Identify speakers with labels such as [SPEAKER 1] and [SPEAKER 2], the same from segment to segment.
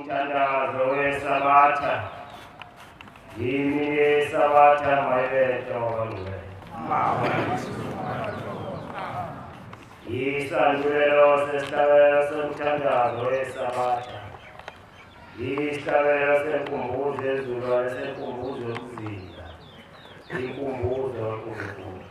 [SPEAKER 1] Umthandazo weSabatha. Yimi yeSabatha mayibe ngcwele. Isandulelo sesihlabelo somthandazo weSabatha. Isihlabelo senkumbuzo yezulu senkumbuzo yokuzila. Inkumbuzo kaNkulunkulu.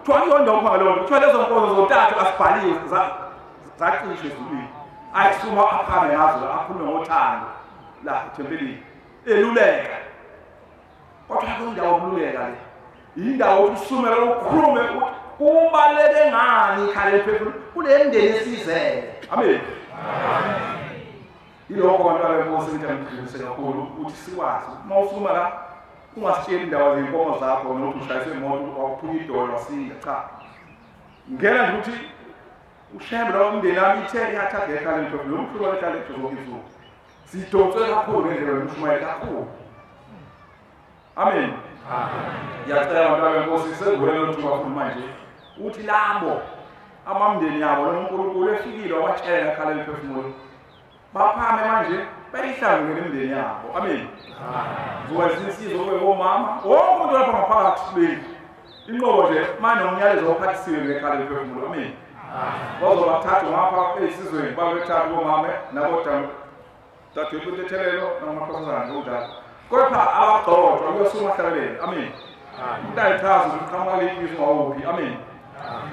[SPEAKER 2] Kuthiwa iyonda uphanga leyo nto. Kuthiwa lezo nkonzo zontathu asibhaliwe zacishwa ezulwini. Ayisuma aphakame ngazo akhulume ngothando la ethempelini. Eluleka. Kodwa akho indawo yokululeka le. Indawo ukuthi usumele ukhulume kubaleke ngani ikhala eliphefumulo kule ndeni esizele. Amen. Yilokho abantu abenkosi ukuthi angidlulise kakhulu ukuthi sikwazi uma usukuma la ungasitsheli indawo zenkomo zakho nokuthi ushayiswe imoto waphuka idolo wasinda. Cha, ngena nje ukuthi ushembe lowo mndeni wami ithe iyathatha ngekhala eliphefumulo umhluko lekhala eliphefumulo zonke insuku. Sidonswe kakhulu ngendlela yokushumayela kakhulu. Amen. Ngiyacela abantu abenkosi sengibonele ukuthi bakhuluma nje uthi labo amamndeni yabo noNkulunkulu efikile wabatshela ngekhala eliphefumulo baphame manje beyihlangene nemindeni yabo. Amen. Zuba izinsizwa kube omama wonke umuntu lapha ngaphakathi beli inqobo nje manje nomyalezo ophathisiwe ngekhala eliphefumulo. Amen. Bazobathatha ngapha esizweni babethatha komama nabodadewethu intethelelo namakhosazana ngokunjalo, kodwa abagxotshwa kuyosuma hlabeleni. Amen. Umuntu ayichaza ukuthi uqhamuka liphi ungawuphi. Amen.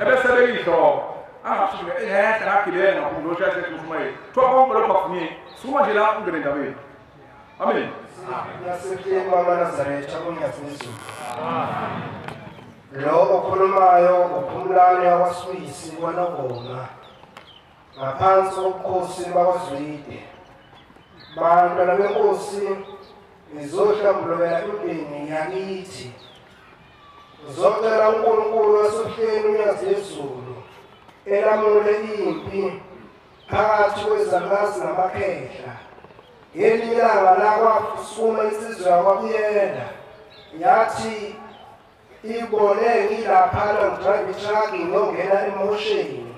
[SPEAKER 2] Ebese beyihloko angasuke ehla ngagibela ngakhulu loshaya sekushumayela kuthiwa konke lokho akufuneki, sukuma nje la ungene endabeni. Amen.
[SPEAKER 3] Nasehleni kwamaNazaretha kuNyazezulu. Lo okhulumayo uPhumlani wakwaSwisi kwaNongoma ngaphansi kobukhosi bakwaZwide. Bantwana benkosi, ngizohlambulukela imindeni yakithi. Ngizocela uNkulunkulu wasebuhleni uNyazezulu elamule impi phakathi kwezalukazi namakhehla. Ngelinye ilanga lakwasukuma insizwa yakwaBiyela yathi ibone ngilaphana ngidrayive itruck ngiyongena emosheni.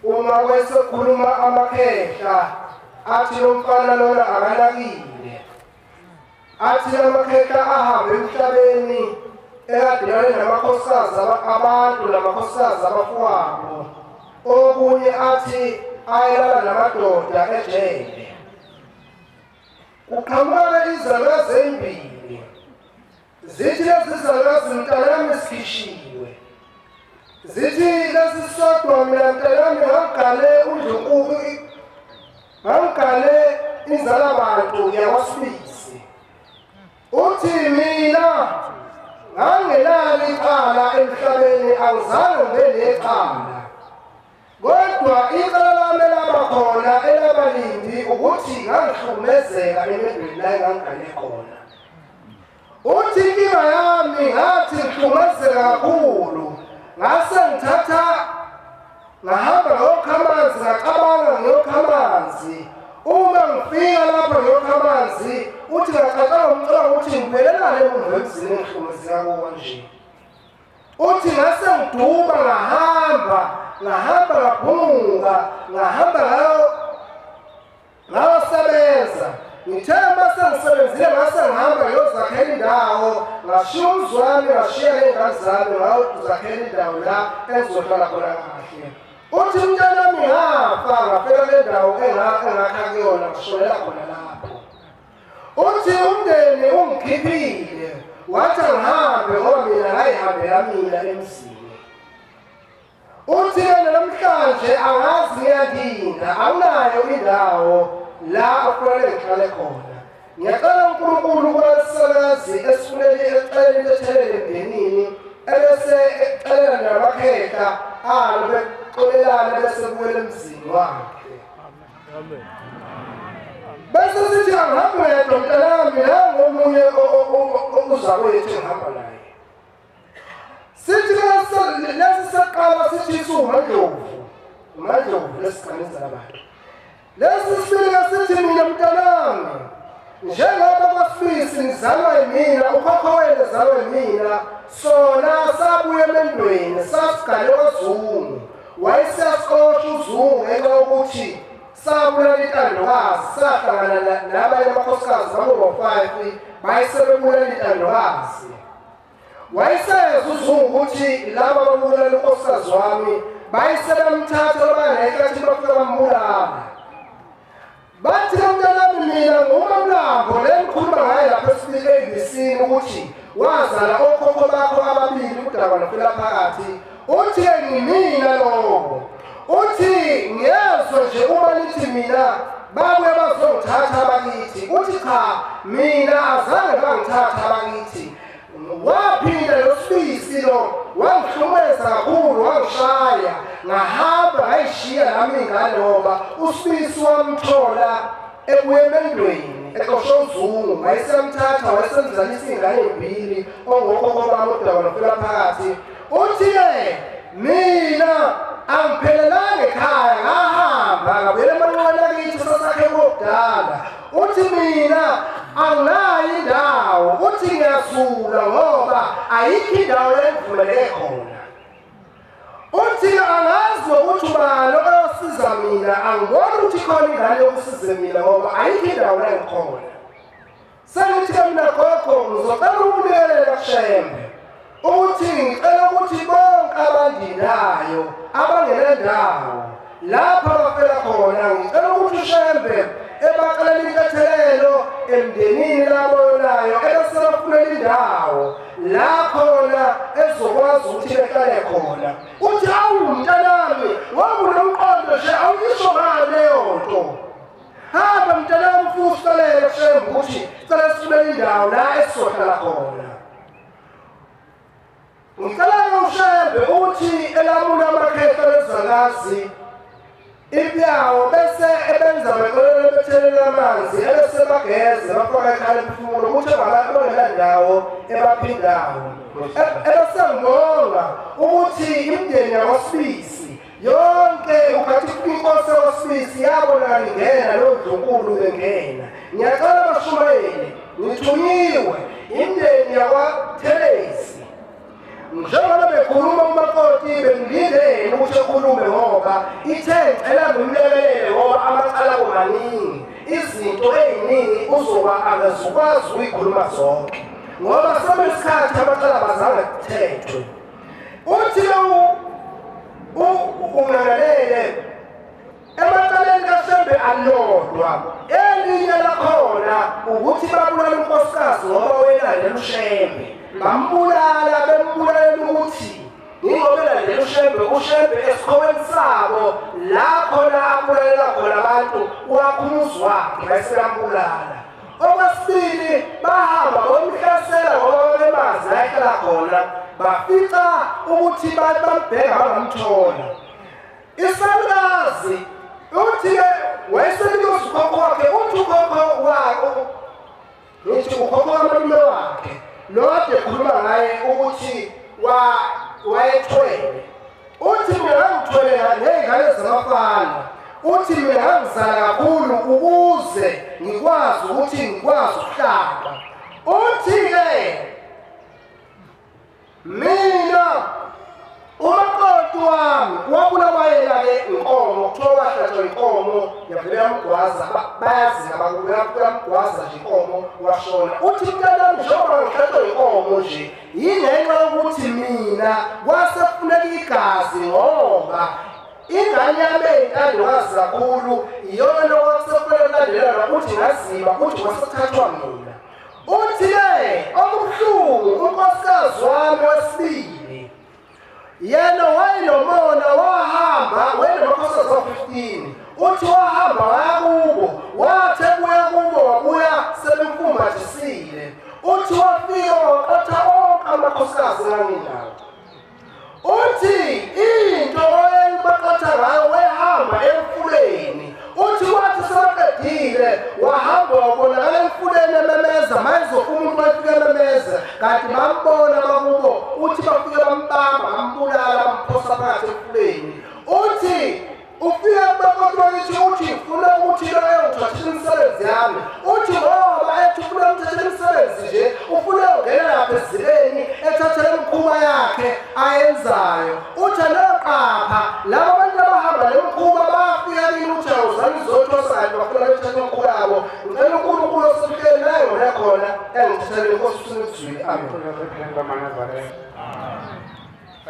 [SPEAKER 3] Uma kwesekhuluma amakhehla athi lo mfana lona akanakile, athi amakhehla ahambe emhlabeni ekadelane namakhosikazi abantu namakhosikazi abafowabo, okunye athi ayelala namadoda ejele. Kuqhamuka izalukazi ezimbili zithi lezi zalukazi mntanami sikhishiwe, zithi lesi sodwa mina mntanami ngangigale undlunkulu, ngangigale inzalabantu yakwaSibisi. Uthi mina ngangenalo icala emhlabeni, angizange ngibe necala, kodwa icala lami elaba khona elabalindi ukuthi ngangihlukumezeka emendweni la engangigane khona. Uthi inkinga yami ngathi ngihlukumezeka kakhulu, ngase ngithatha ngahamba ngiyokha amanzi, ngacabanga ngiyokha amanzi. Uma ngifika lapha ngiyokha amanzi, uthi ngacabanga umcabango ukuthi ngiphelelane emuva emzini engihlukumezeka kuwo nje. Uthi ngase ngiduba ngahamba ngaphumuka, ngahamba ngayosebenza. Ngithe mase ngisebenzile ngase ngihamba ngiyozakhela indawo, ngashiya umzi wami, ngashiya ney'ngane zami, ngayozakhela indawo la engizohlala khona kahle. Uthi umntanami ngafa ngafela kule ndawo engakha kuyona, ngashonela khona lapho. Uthi umndeni ungikhiphile wathi angihambe ngoba mina ngayihambela mina emzini. Uthi-ke namhlanje angazi ngiyadinga, anginayo indawo la akufanele ngihlale khona. Ngiyacela uNkulunkulu ukuba esifunele ecaleni intethelelo emndenini, ebese ecelela namakhehla alo bexolelana bese kubuyela emzini wakhe. Bese sithi angihambi wedwa mntanami, nangomunye uzakwethu engihamba naye. Sithi lesi saqala sithi siwuMandlovu, uMandlovu lesiqanisa abantu. Lesi sifika sithi mina mntanami, njengoba kwaSibisi ngizalwa yimina, ukhokho wenu ezalwa yimina, sona sabuya emendweni sasigale kwaZungu. Wayesiyasiqosha uZungu ngenxa yokuthi sabulala intandokazi, sahlangana nabanye amakhosikazi bakubo-5 bayesebebulala intandokazi. Wayeseza uZungu ukuthi laba babulala unkosikazi wami, bayesebemthatha labanaye bafika bambulala. Bathi mntanami mina nguMamlambo le ngikhuluma ngaye lapha ABC ukuthi Wazala okhokho bakho ababili uDakwa noFela phakathi. Uthi ngimina lowo. Uthi ngiyezwa nje uma nithi mina babuye bazongithatha abakithi. Uthi cha, mina azange bangithatha abakithi. Waphinda lo Sibisi lo wangihlukumeza kakhulu, wangishaya, ngahamba ngayishiya nami ingane ngoba uSibisi wamthola ebuye emendweni exoshe uZungu, wayesemthatha wayesemzalisa ingane ezimbili ongokhokho bami uDakwa noFela phakathi. Uthi-ke mina angiphelelanga ekhaya, ngahamba ngabuyela emanxiweni akithi sasakhe kokudala. Uthi mina anginayo indawo, uthi ngiyazula ngoba ayikho indawo engivumeleke khona. Uthi angazi ukuthi ubani oyosiza mina, angiboni ukuthi khona ingane yokusiza mina ngoba ayikho indawo la engikhona. Sengithi-ke mina gogo ngizocela ukubikelela kuShembe ukuthi ngicela ukuthi bonke abandinayo abangenandawo lapha abafela khona, ngicela ukuthi uShembe ebaqalela intethelelo emndenini labonayo ebese bafunela indawo la khona ezokwazi ukuthi behlale khona. Uthi awu mntanami, ngoba unomqondo nje awuyisho ngale leyo nto. Hamba mntanami ufike usicelele kuShembe ukuthi sicela sifunele indawo la esizohlala khona. Ngicela uShembe ukuthi elamula amakhehla lezwakazi impi yawo bese ebenza beqolela bethelela amanzi ebese bageze bafaka ekhaya emphefumulo ukuthi abangenandawo ebaphindawo. Ebese ngibonga ukuthi imindeni yakwaSibisi yonke ukathi inkosi yakwaSibisi yabonakala ingena leyo ndlunkulu bengena. Ngiyacela abashumayeli, ngithunyiwe imindeni yakwaThelezi. Njengoba bekhuluma umakoti bemlindele ukuthi ekhulume ngoba ithe ngicela ngimlekelele ngoba amacala kumaningi, izinto ey'ningi uzoba akazukwazi ukuyikhuluma zonke ngoba sebesikhathi amacala bazange kuthethwe. Uthi ungangalele emacaleni kaShembe alodwa, elinye lakhona ukuthi babulala unkosikazi ngoba welandela uShembe. Bambulala bembulalela ukuthi ingoba elandela uShembe, uShembe esikhokweni sabo la khona abulalela khona abantu wakha umuzi wakhe bese bambulala. Okwesibili bahamba bomhlasela ngoba babemazi la ehlala khona, bafica ukuthi bambheka bangamthola. Isalukazi uthi-ke wayeselika ukhokho wakhe, uthi ukhokho wakhe, ngithi ukhokho kamalume wakhe lo kade ekhuluma ngaye ukuthi wayethwele. Uthi mina ngangithwele ngey'ngane zamafana. Uthi mina ngangizala kakhulu ukuze ngikwazi ukuthi ngikwazi ukuhlala. Uthi-ke mina umakoti wami wabulawa yena-ke inkomo, kuthiwa wahlatshwa inkomo yavele yamgwaza, bayazi yamgwaza nje inkomo washona. Uthi mntanami njengoba ngihlatshwa inkomo nje yingenxa yokuthi mina kwasekufuneka igazi ngoba ingane yami eyintandokazi kakhulu iyona okwakusefuneka kulandelelwa ukuthi ngaziba, uthi kwasekuthathwa mina. Uthi-ke okubuhlungu unkosikazi wami wesibili yena wayenomona, wahamba wayenomakhosikazi wa-15. Uthi wahamba waya kubo, wathi ebuya kubo wabuya sebemfumbathisile. Uthi wafika waqotha onke amakhosikazi enganginawo. Uthi into oyebaqotha ngayo wehamba emfuleni. Uthi wathi sebaqedile wahamba wabonakala emfuleni ememeza, mayezofa umuntu wayefika ememeza kanti bambona bakubo. Uthi bafike bambamba bambulala bamphosa phakathi emfuleni. Uthi ufike kumakoti wakithi uthi ufuna ukuthi loyo ngithathele imisebenzi yami. Uthi ngoba ethi ufuna ngithathele imisebenzi nje ufuna ungena lapha ezibeni ethathele imikhuba yakhe ayenzayo. Uthi anoqapha laba bantu abahamba nemikhuba bafika kini uthi awuzani uzothosa kanti bafuna bethathe imikhuba yabo. Ngicela uNkulunkulu osemhleli la yona khona engithathele inkosi uSinizwile. Amen.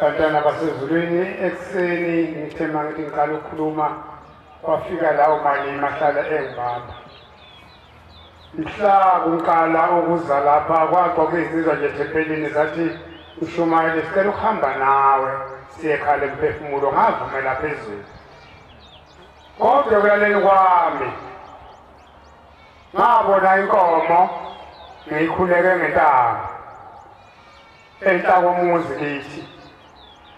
[SPEAKER 4] Bantwana basezulwini, ekuseni ngithe uma ngithi ngiqala ukukhuluma kwafika lawo malimi ahlala engibamba. Mhla kunqala ukuza lapha kwaxoxa izinsizwa nje ethempelini zathi ushumayele sicela ukuhamba nawe siye ekhaya lemphefumulo, ngavumela phezulu. Kodwa ekulaleni kwami ngabona inkomo ngiyikhuleke ngentamo enhla komuzi kithi.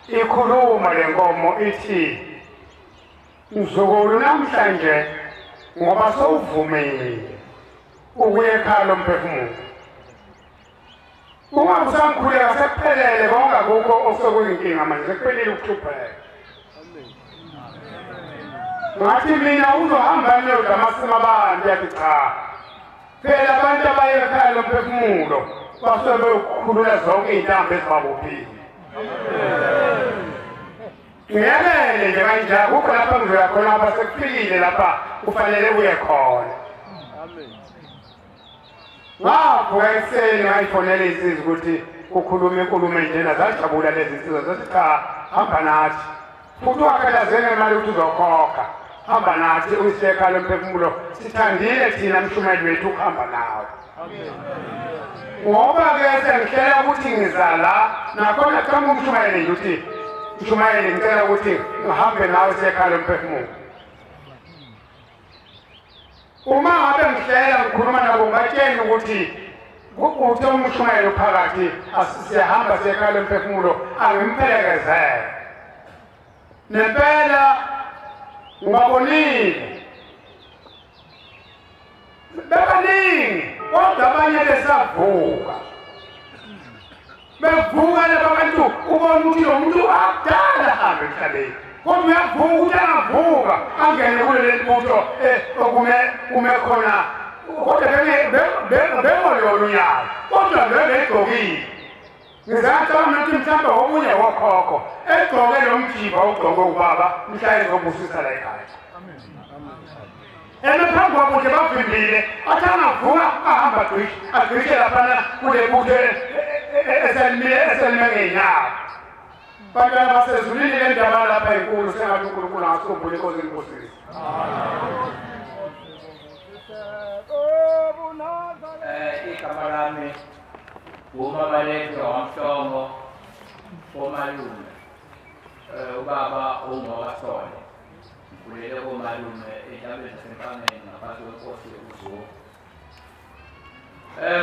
[SPEAKER 4] Ikhuluma le nkomo ithi, mzukulu namhlanje ngoba sowuvumile ukuya ekhaya lomphefumulo, ungabe usamkhuleka sekuphelele konke akukho osekuyinkinga manje, sekuphelile ukuhlupheka. Ngathi mina uzohamba niyodla amasimo abantu, yathi cha, phela abantu abaye ekhaya lomphefumulo basuke beyokhulula zonke iy'ntambo ezibabophile. Ngiyekele nje kanje, akukho lapha ngizoya khona ngoba sekufikile lapha kufanele uye khona. Ngavuka ekuseni ngayifonela iy'nsizwa ukuthi kukhulume inkulumo enjena, zajabula lezi nsizwa zathi cha, hamba nathi. Futhi wakhalazeke ngemali ukuthi uzokhokha, hamba nathi uyise ekhaya lomphefumulo, sithandile thina mshumayeli wethu ukuhamba nawe. Ngoba-ke sengihlela ukuthi ngiza la, nakhona qhamuka umshumayeli nje uthi mshumayeli ngicela ukuthi ngihambe nawe siye ekhaya lomphefumulo. Uma ngabe ngihlela ngikhuluma nabo ngibatsheni ukuthi uthe umshumayeli phakathi siyahamba siye ekhaya lomphefumulo, angimpelekezele. Nempela ngibabonile bebaningi, kodwa abanye besavuka bevuka laba bantu, ubona ukuthi lo muntu akudala ahambe emhlabeni, kodwa uyavuka ukuthi angavuka angene kuleli butho okume khona, kodwa bengolona unyawo, kodwa bebegqokile. Ngizacabanga ukuthi mhlawumbe omunye wokhokho egqoke lo mjiva ugqoke ubaba mhla ezobusisa la ekhaya. Eme phambi kwabo nje bavimbile, athi angavuka ahamba agqishe laphana kule butho eselime ngey'nyawo. Bantwana basezulwini, le ndaba lapha inkulu, sengathi uNkulunkulu angasikhumbula inkosi enkosini.
[SPEAKER 5] Igama lami uMabaleke waMhlongo komalume, ubaba ungowaSole. Ngikhulele komalume entabeni yaseMpangeni ngaphansi kwenkosi uZulu.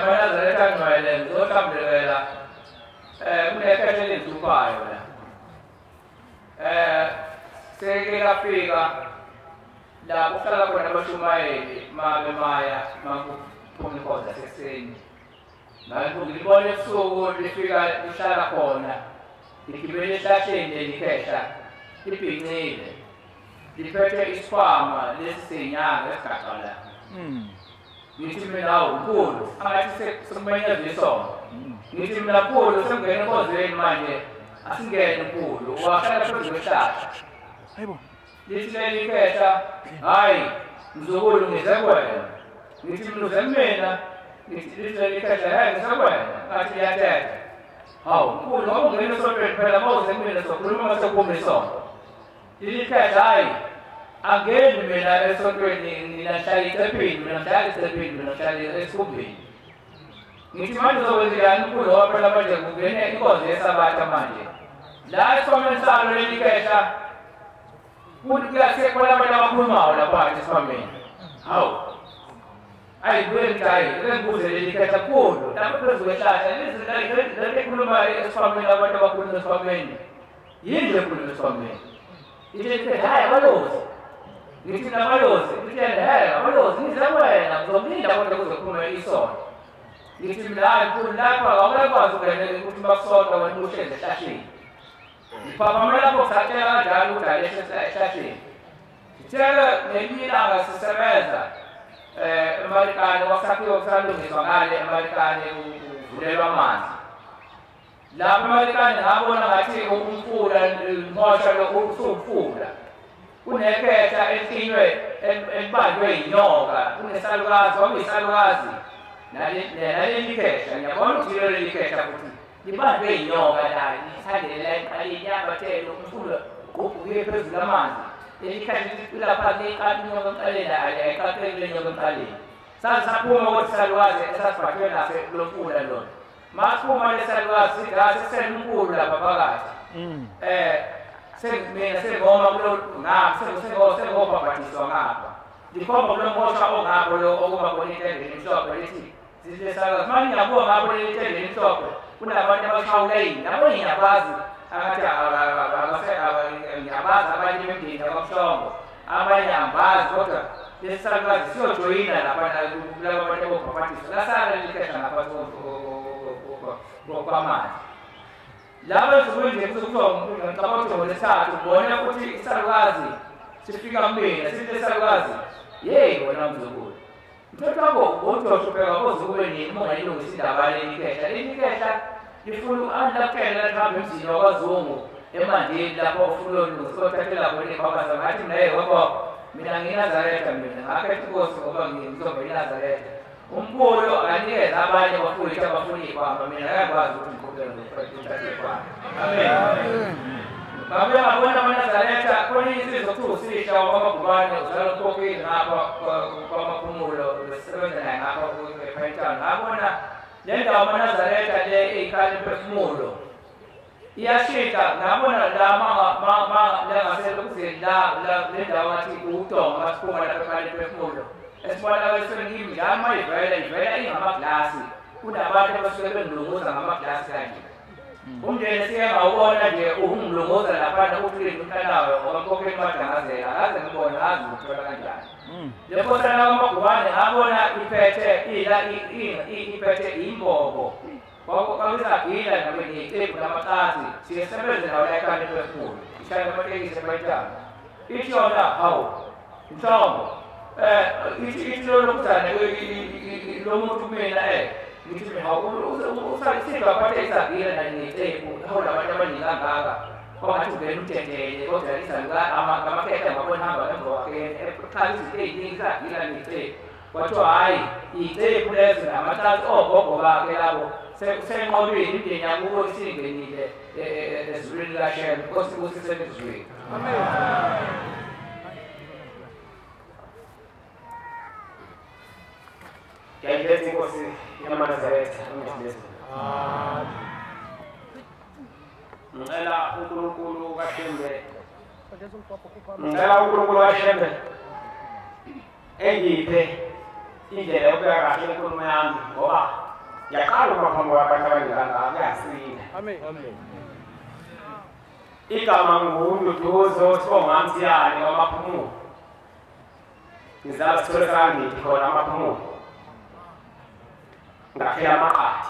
[SPEAKER 5] MaNazaretha ngcwele, ngizohlambulukela kunekhehla elingihluphayo la. Seke lafika la kuhlala khona abashumayeli mabemaya makuphuma inkonzo yasekuseni. Ngilibona ebusuku lifika lihlala khona, ligibele ehlahleni leli khehla libhincile, liphethe isikhwama lesi senyanga esigaxa la. Ngithi mina hawu mkhulu, angathi sekumenyezwa isonto. Ngithi mina mkhulu sengingena enkonzweni manje, asingene mkhulu, wahlala phezu kwesihlahla. Lithi leli khehla, hhayi mzukulu ngize kuwena. Ngithi mina uze kumina? Ngithi leli khehla, hhayi ngize kuwena. Ngathi liyathetha. Hawu mkhulu, ngoba ungena esontweni phela, uma uze kumina sokhuluma uma sekuphuma isonto. Leli khehla, hhayi angeni mina esontweni, mina ngihlala eCephini, mina ngihlala eCephini, mina ngihlala esikhumbini. Ngithi manje uzokwenzelani mkhulu, ngoba phela manje kungene inkonzo yesabatha manje. La esikhwameni salo leli khehla kuyasekhona abantu abakhulumayo lapha esikhwameni. Hawu, ayi kuye ngithi hhayi, ake ngibuze leli khehla mkhulu, lapha phezu kwehlahla leli ekhuluma esikhwameni, abantu abakhuluma esikhwameni, yini le ekhuluma esikhwameni? Ithi leli khehla, hhayi abalozi. Ngithi mina abalozi, ngithi hhe abalozi, ngize kuwena ngizokulinda kodwa kuze kuphume isonto. Ngithi mina hhayi mkhulu, lapha awukakwazi ukungena ukuthi bakusonta wena uhlezi ehlahleni. Ngiphaphamela lapho kusatshela kanjalo ukuthi alehle ehlahleni. Sithele ngelinye ilanga sisebenza eMalikane, kwasakhiwe kusalungiswa ngale eMalikane kuvulelwa amanzi. Lapha eMalikane ngabona ngathi umfula umhosha lo usumfula. Kunekhehla eliklinywe elibanjwe yinyoka, kunesalukazi, kwakuyisalukazi naleli khehla. Ngiyabona ukuthi yilo leli khehla futhi libanjwe yinyoka la, lithandele la emqaleni, liyambathela umfula ugqubhuke phezulu amanzi. Leli khehla lilapha liqala inyoka emqaleni, ayiqaqeki le nyoka emqaleni. Sasaphuma kodwa isalukazi esasibhathwe naso lomfula lona. Masiphuma lesalukazi sithi sesemkhulu lapha phakathi. Mina sengoma kulo ngapha sengobhabhatiswa ngapha. Ndikhomba kulo mhosha ongapho lo okuba khona itende elimhlophe lithi sithi lesalukazi manje ngiyabuka ngapho leli tende elimhlophe kunabantu abashawulayini nabo ngiyabazi akathi ngiyabazi abanye bemndeni yakwamhlongo abanye angibazi kodwa lesi salukazi siyojoyina lapha kulabo bantu abobhabhatiswa lasala leli khehla ngaphansi kwamanzi. Lapho esukwini nje kuthiwa ngicabanga ukuthi ngolwesithathu ngibona ukuthi isalukazi sifika kumina sithi lesalukazi yeyi wena mzukulu mthetho wakho uthi uyohlupheka koze kube nini uma ungayilungisa indaba leli khehla leli khehla lifuna alakutshela lihambe emzini wakwaZungu eMandeni lapho ufuna uyolungisa othathela khona iy'khwama ngathi mina yeyi gogo mina ngiyiNazaretha mina ngakhetha inkosi ngoba ngizoba iNazaretha. Umkhulu akanikeze abanye abafowethu abafuna iy'khwama mina ngakwazi ukuthi ngiqhubeke ngokuthatha iy'khwama. Amen. Ngabuye ngabona amaNazaretha khona insizwa kuthiwa uSisha wakwamagubane uzalwa uKhokhile ngapha kwamaphumulo besisebenza naye ngapha ePinetown. Ngabona le ndawo amaNazaretha le eyikhala imphefumulo iyashintsha. Ngabona la langaselokuzeni la le ndawo ngathi udonga masiphuma lapha ekhala imphefumulo esibonakalisweni kimi njalo uma ivela ivela ingamaglasi kunabantu abasuke bengilunguza ngamaglasi kanje. Umndeni siye ngawubona nje ungilunguza laphana uthini umntanawe okamkhokheli madangazela akaze ngibone azi ukuthola kanjani. Le nkosana kaMagubane ngabona iphethe iphethe imbobo kwakwisagila nabe neqembu lamaqasi siyesebenza nawo la ekhaya lemphefumulo ishaya amatekisi ePinetown. Ithi yona hawu mhlongo ithi lolokuzana lo muntu kumina ngithi mina hawu usalisiwe aphathe isagila neqembu hawu labantu abaningi kangaka kwangathi ungena udedele kodwa isaluka amakhehla ngabona hamba ngemva kwakhe eqhala izinto ey'ningi isagila neqembu kwathiwa hhayi iy'qephu lezo namaqasi ogogo bakhe labo senqobile imindeni yakubo isingenile ezulwini likaShembe. Nkosi ibusise ezulwini. Amen.
[SPEAKER 1] Ngiyayiletha inkosi yamaNazaretha umthulezi. Ngicela uNkulunkulu kaShembe. Ngicela uNkulunkulu kaShembe engiphe indlela yokubeka kahle inkulumo yami ngoba ngiyaqala ukuba phambi kwabantu abaningi kangaka kuyasinda. Amen. Igama nguNduduzo Sibonga Mthiyane wamaphumulo. Ngizalwa Sithole sakaNgidi khona amaphumulo. Ngakhela amaqadi.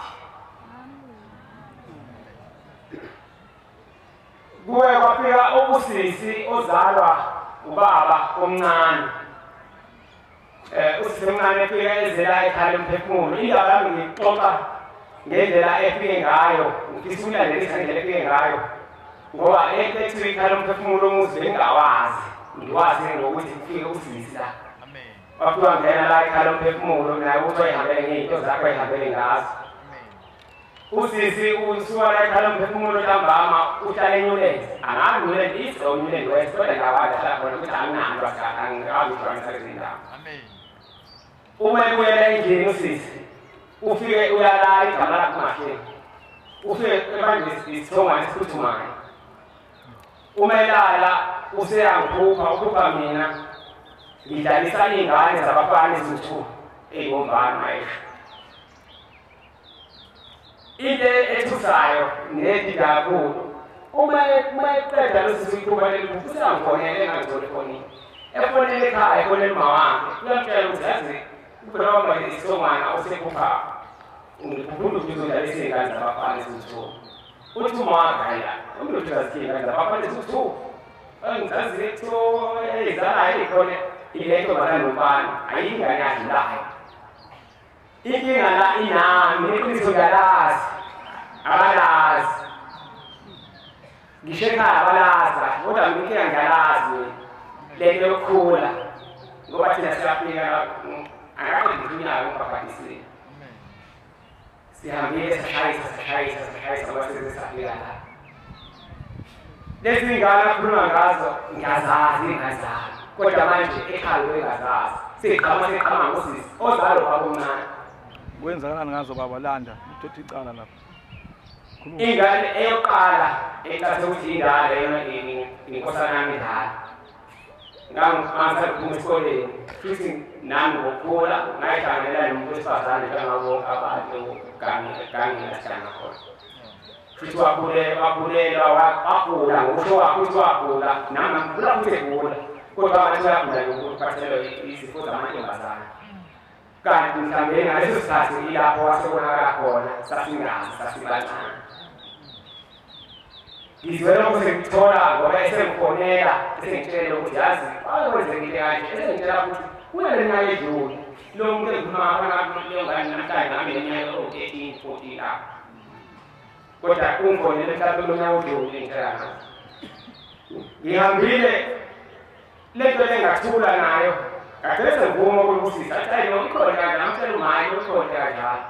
[SPEAKER 1] Kuye kwafika usisi ozalwa ubaba omncane. Usisi omncane efika ezela ekhaya lomphefumulo. Indaba yami ngixoxa ngendlela efike ngayo, ngifisa ukulandelisa ngendlela efike ngayo. Ngoba lento ethiwa ikhaya lomphefumulo umuzi bengingawazi. Ngiwazi ngokuthi kufike usisi la. Amen. Wafika ngena la ekhaya lomphefumulo naye uthi ayihambele ngey'nto zakho ayihambele ngazo. Usisi usuka la ekhaya lomphefumulo ntambama uhlala eNewlands. Angazi Newlands East or Newlands West kodwa ngiyawazi ahlala khona ukuthi anginalo angikwazi ukuhlukanisa lezi ndawo. Amen. Uma ebuyela endlini usisi ufike uyalala igama lakhe uMahleni. Ufike ebandleni isithongwane esiphuthumayo. Uma elala useyangiphupha uphupha mina ngidlalisa iy'ngane zabafana eziwu-2 ey'bombana mayesho. Into ethusayo nedida kakhulu uma eqeda lo sisi uyiphupha leli phupha useyangifonela engangitholi efonini. Efonela ekhaya efonela uma wakhe uyamtshela ukuthi yazi ubheka wamba isithongwana usephupha ngiphupha uNduduzo udlalisa iy'ngane zabafana eziwu-2. Uthi uma wakhe hhayi la uNduduzo azikho iy'ngane zabafana eziwu-2. Engizazi kuthiwa ey'zalayo ey'khona ile ntombazane nomfana ayingane adlulayo. Inkinga la inami iqiniso ngiyalazi abalazi. Ngisho ekhaya abalazi kahle kodwa mina inkinga ngiyalazi le nto yokukhula ngoba thina siyafika angakade ngiminyaka ngibhabhadisile. Sihambile sashayisa sashayisa sashayisa ngoba size safika la. Lezi ngane akhuluma ngazo ngiyazazi iy'ngane zami kodwa manje ekhaya bengazazi. Seqhamuka ngosisi ozalo baba omncane.
[SPEAKER 2] Kwenzakalani ngazo baba landa uthethe icala lapha.
[SPEAKER 1] Ingane eyokuqala engathe ukuthi indala yona inkosana yami indala. Ngangisaphuma esikoleni futhi nami ngokukhula ngayihlanganela nomuntu wesifazane njengabo abantu gangingahlangana khona. Futhi wakhulelwa wagula ngokusho kwakhe ukuthi wagula nami ngamkhula futhi egula kodwa ngathi uyagula ngokuphathelwa izifo zamantombazane. Kanti mhlawumbe ngaleso sikhathi ilapho wasebonakala khona sasingazi sasibancane. Ngizwe lokho sengithola ngoba esengifonela esengitshela ukuthi yazi kwakwenzekile kanje esengitshela ukuthi kunale minyaka edlule lo muntu engikhuluma ngakho leyo ngane namhlanje ngabe neminyaka ewu-13 14 lapho. Kodwa ungifonele mhlawumbe kulo nyaka odlule ngitshela ngazo. Ngihambile lento lengathula nayo ngagcina sengivuma ukubusisa athi hayi ikhona kanje ngamtshela umaye ikhona kanjalo.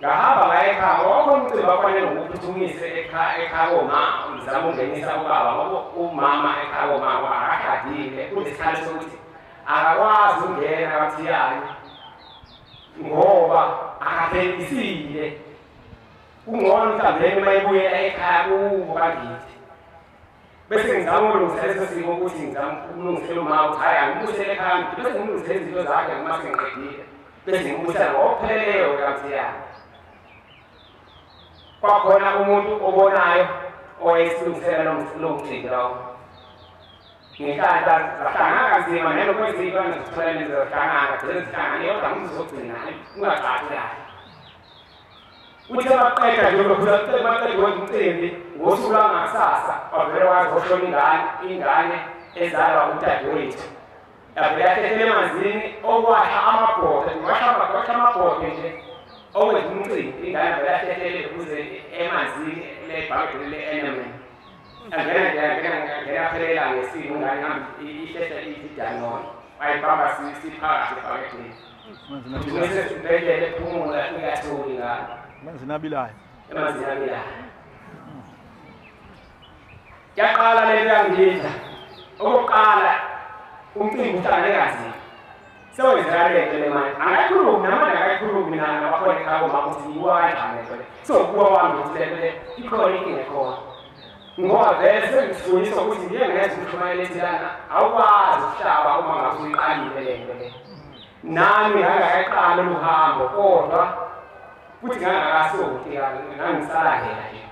[SPEAKER 1] Ngahamba ngaya ekhaya wonke umcimbi wafanele ngiwuphuthumise ekhaya koma ngizama ukungenisa ubaba ngoba umama ekhaya koma akashadile kunesikhathi sokuthi akakwazi ukungena kaMthiyane ngoba akaphelisile. Kungcono mhlawumbe uma ebuyela ekhaya kubo kaNgidi. Bese ngizama ukulungisa leso simo ukuthi ngizama ukulungisela umama ukuthi hhayi angibuyisele ekhaya bese ngimlungisele izinto zakhe uma sengiqedile bese ngibuyisela ngokupheleleyo kaMthiyane. Kwakhona umuntu obonayo owayesilungisela lo mcimbi lowo. Ngenhlanhla zahlangana kanzima nalokho izintwana zithola zahlangana gcine zihlangane kodwa ngizogcina kungaqali kahle. Uthe baqeda nje baqeda wenza umcimbi ngosuku lwangakusasa wavele wazoshona ingane ezalwa udadewethu. Yavele yahlehlela emanzini okwasha amabhodwe washa amabhodwe nje owenza umcimbi ingane yavele yahlehlele ukuze emanzini lebhakede le-enamel. Angena yaphelela ngesimo ingane ngambi ihlehla idanono wayibamba siphakathi ebhakedeni. Sesibhedlela ephumula ingatholi ingane.
[SPEAKER 2] Emanzini abilayo.
[SPEAKER 1] Emanzini abilayo. Yaqala lento yangidla. Okokuqala umcimbi uhlangane kanzima. Sewenzeka lento le manje. Angakhulumi namanje akakhulumi nabakhona ekhaya komama ukuthi yiwa kanjani lento le. Sewukuwa wami ukuthi lento le ikhona inkinga ekhona. Ngoba vele sengifundiswa ukuthi ngiye ngenza umshumayelo ethi lana awukwazi ukuhlaba uma ngabe uyiqalile lento le. Nami ngangakaqali luhambo kodwa futhi ngangakasuki ngangisalahela nje.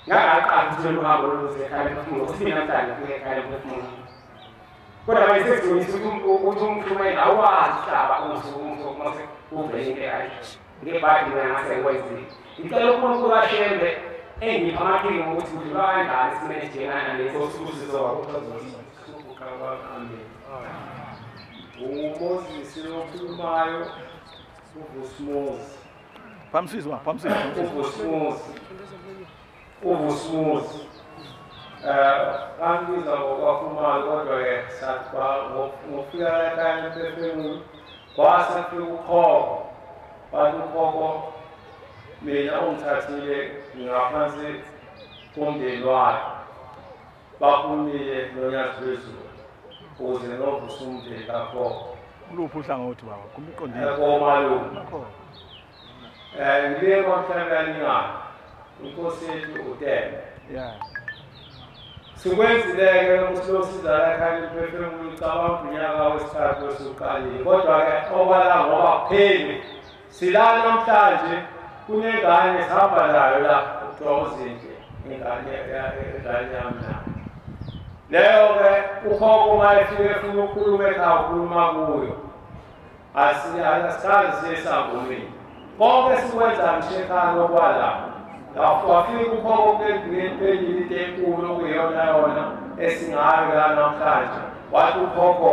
[SPEAKER 1] Ngangaqali ukuthi lolu hambo loluze ekhaya lemphefumulo ukuthi mina namhlanje ngifike ekhaya lemphefumulo. Kodwa manje sesifundisa ukuthi umshumayelo awukwazi ukuhlaba uma uvele into ekanje. Ngebhadi mina ngase ngikwenzile. Ngicela uNkulunkulu kaShembe engipha amaqhinga ukuthi kudlulwa kanjani esimeni esijengana lesi.
[SPEAKER 6] UMoses lokhulumayo uVusumuzi.
[SPEAKER 2] Phamsizwa, phamsizwa.
[SPEAKER 6] uVusumuzi. uVusumuzi. Ngangibiza ngokwakhumalo kodwa-ke sathi ngofika ekhaya lemphefumulo kwase kufika ukhokho. Bathi ukhokho mina ungithathile ngaphansi komndeni wakhe. Baphumile noNyazi lwezulu ukuze ngiyovusa umndeni kakhokho.
[SPEAKER 2] Kuluphi uhlangothi baba? Kumqondile.
[SPEAKER 6] Komalume. Ngibuye kwaMhlabuyalingana. Inkosi yethu uTembe.
[SPEAKER 2] Yeah.
[SPEAKER 6] Sikwenzile-ke ukuthi losiza la ekhaya lemphefumulo ucabanga unyaka wesithathu osuqalile. Kodwa-ke okwala ngoba kupheli. Sila namhlanje kunengane sihamba nayo la kuthiwa uZinhle ingane yami nayo. Leyo-ke ukhokho uma efika efuna ukukhuluma ekhaya ukhuluma kuyo. Asikaze siye esangomeni. Konke esikwenza ngisho ekhaya okwala. Wafika ukhokho kuleli into enkulu okuyiyona yona esingayo la namhlanje. Wathi ukhokho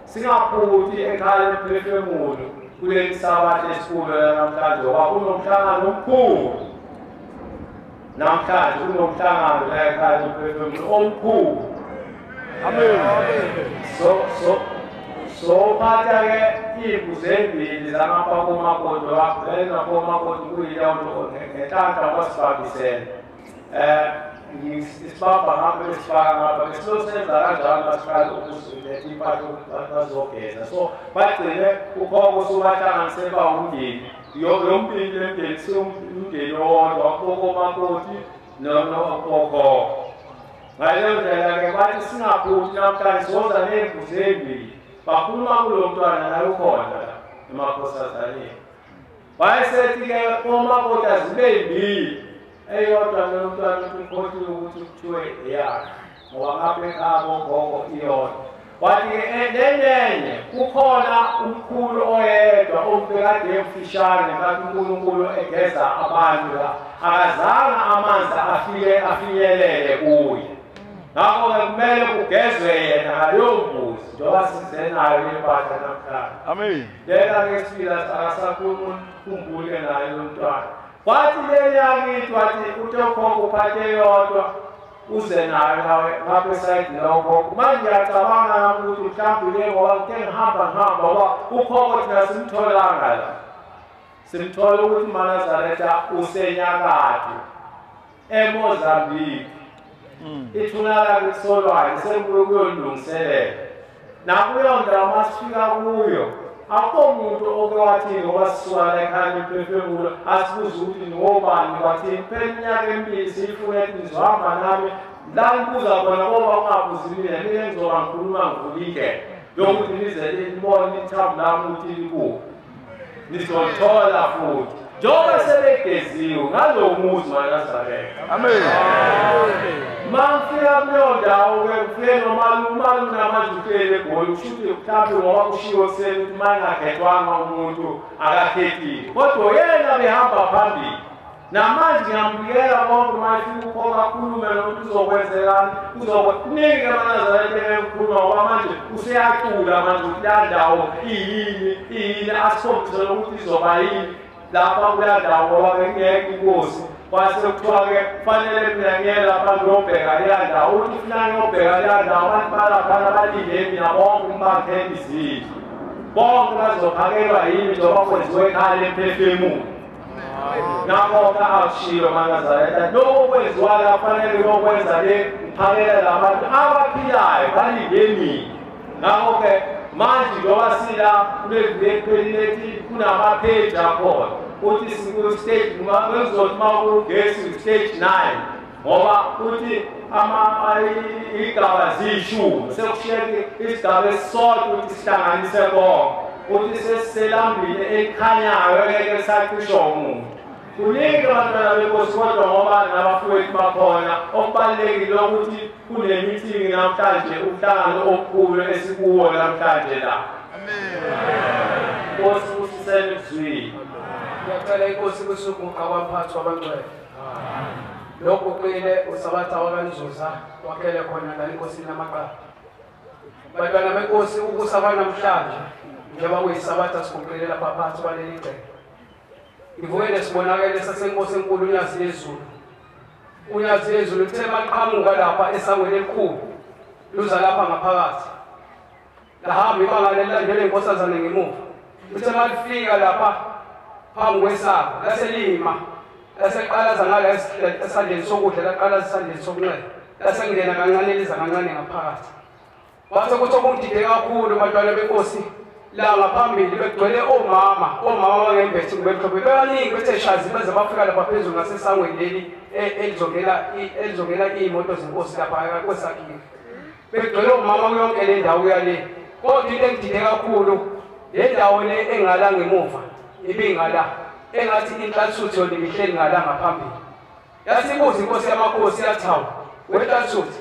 [SPEAKER 6] singaphuthi ekhaya lemphefumulo kuleli sabatha esikulo namhlanje ngoba kunomhlangano omkhulu. Namhlanje kunomhlangano la ekhaya lemphefumulo omkhulu.
[SPEAKER 2] Amen.
[SPEAKER 6] So phatha-ke iy'mbuzi embili zangapha komakoti wakumakoti kuyileyo nto ngenhlanhla kwasibambisene. Isibamba ngapha besifaka ngapha besilosenza kanjalo masiqala ukuziletha impahla bazogeza. So bagcine ukhokho usubahlanganise bawumndeni. Yombili lemndeni siwumndeni owodwa komakoti nokhokho. Ngaleyo ndlela-ke bathi singaphuthi namhlanje siwoza ney'mbuzi ey'mbili. Bakhuluma kulo mntwana naye ukhona la emakhosazaneni. Wayesethi-ke omakoti azibe yimbili. Eyodwa lo mntwana ukuthi ukhohliwe ukuthi kuthiwe eyakhe ngoba ngapha ekhaya kogogo iyodwa. Wathi-ke nenenye kukhona umkhulu oyedwa ombekade emfishane ngathi uNkulunkulu egeza abantu la akazange amanzi afike afinyelele kuye. Ngakho-ke kumele kugezwe yena ngaleyo mbuzi njengoba sizenayo lempahla namhlanje.
[SPEAKER 2] Amen.
[SPEAKER 6] Lena-ke sifika akasakhumbule naye lo mntwana. Wathi leli yakithi wathi uthi ukhokho uphathe yodwa uze nayo nawe ngapha esayidini lokhokho. Manje ngiyacabanga nami ukuthi mhlawumbe le ngoba ngike ngihamba ngoba ukhokho thina simtholanga la. Simthola ukuthi uManazaretha usenyakatho eMozambique. Ithuna lakhe lisolwayo sekubuye kuyolungiselela. Nakuleyo ndawo masifika kuyo akukho muntu oke wathi ngoba sisuka la ekhaya imiphefumulo asibuze ukuthi ngobani kwathini. Phela iminyaka emibili siyifuna ethi nizohamba nami la nibuza khona ngoba ungabuzi mina mina ngizoba ngikhuluma ngivula indlela yokuthi nize nibone ithambo lami ukuthi likuphi. Nizolithola futhi njengoba sebegeziwe ngalowo muzi waNazaretha.
[SPEAKER 2] Amen.
[SPEAKER 6] Mangifika kuleyo ndawo-ke ngifike nomalume namanje uhleli eGoli kusho ukuthi mhlawumbe ngoba kushiwo ekuseni ukuthi uma engakhethwanga umuntu akakhethile kodwa yena behamba phambili. Namanje ngiyambikela konke uma efika ukhokho akhulume nokuthi uzokwenzelani kuningi amaNazaretha engikhuluma ngoba manje useyacula manje ukuthi leya ndawo iyini iyini asikhombise nokuthi izoba yini lapha kuleya ndawo ngoba bengekho inkosi. Kwase kuthiwa-ke kufanele mina ngiye lapha ngiyobheka leya ndawo uthi funa ngiyobheka leya ndawo abantu balaphana balinde mina bonke ngibakhele izindlu bonke bazophakelwa yimi njengoba kwenziwe ekhaya lemphefumulo. Ngakho-ke akushiwo maNazaretha lokho kwenziwa la kufanele uyokwenza le ngiphakele labantu abaphilayo balinde mina. Ngakho-ke manje njengoba sila kuleli lethi kunamapheji akhona uthi siku-stage ngizothi uma kugesi stage 9 ngoba uthi iy'gaba ziyishumi sekushiyeke isigaba esisodwa ukuthi sihlanganise konke uthi sesiselambile elikhanyayo engeke lisacishwa umuntu. Kuningi abantwana benkosi kodwa ngoba nabafowethu bakhona okubalulekile ukuthi kune-meeting namhlanje umhlangano omkhulu esikuwo namhlanje la. Nkosi busisene kuzwile.
[SPEAKER 7] Ngiyacela inkosi kusuku ngakwamphathi wabangcwele. Lokhu kuqile uSabatha wakaNzuza wakhele khona la enkosini yamaqaba. Bantwana benkosi ukusa kwanamhlanje njengoba kuyiSabatha siguqile lapha phansi kwaleli gceke. Ngivukele sibonakele sasenkosi enkulu uNyazi lezulu. UNyazi lezulu lithe maliqhamuka lapha esangweni elikhulu luza lapha ngaphakathi. Lahamba ibanga lelilandela inkosazane ngemuva. Lithe malifika lapha phambi kwesango laselima laseqalaza ngala esandleni sokudla laqalaza esandleni sokunxele lasengena kancane liza kancane ngaphakathi. Kwase kuthi okungidide kakhulu bantwana benkosi la ngaphambili begcwele omama abangembethe ngibemhlophe bebaningi bethe shazi baze bafika lapha phezulu ngasesangweni leli elizongena iy'moto zenkosi lapha kwesakhiwo. Begcwele omama kuyonke le ndawo yale. Kodwa into engidide kakhulu le ndawo le engala ngemuva ibingala engathi inhlansuthi yona ibihleli ngala ngaphambili. Yasibuza inkosi yamakhosi yathi hawu wenhlansuthi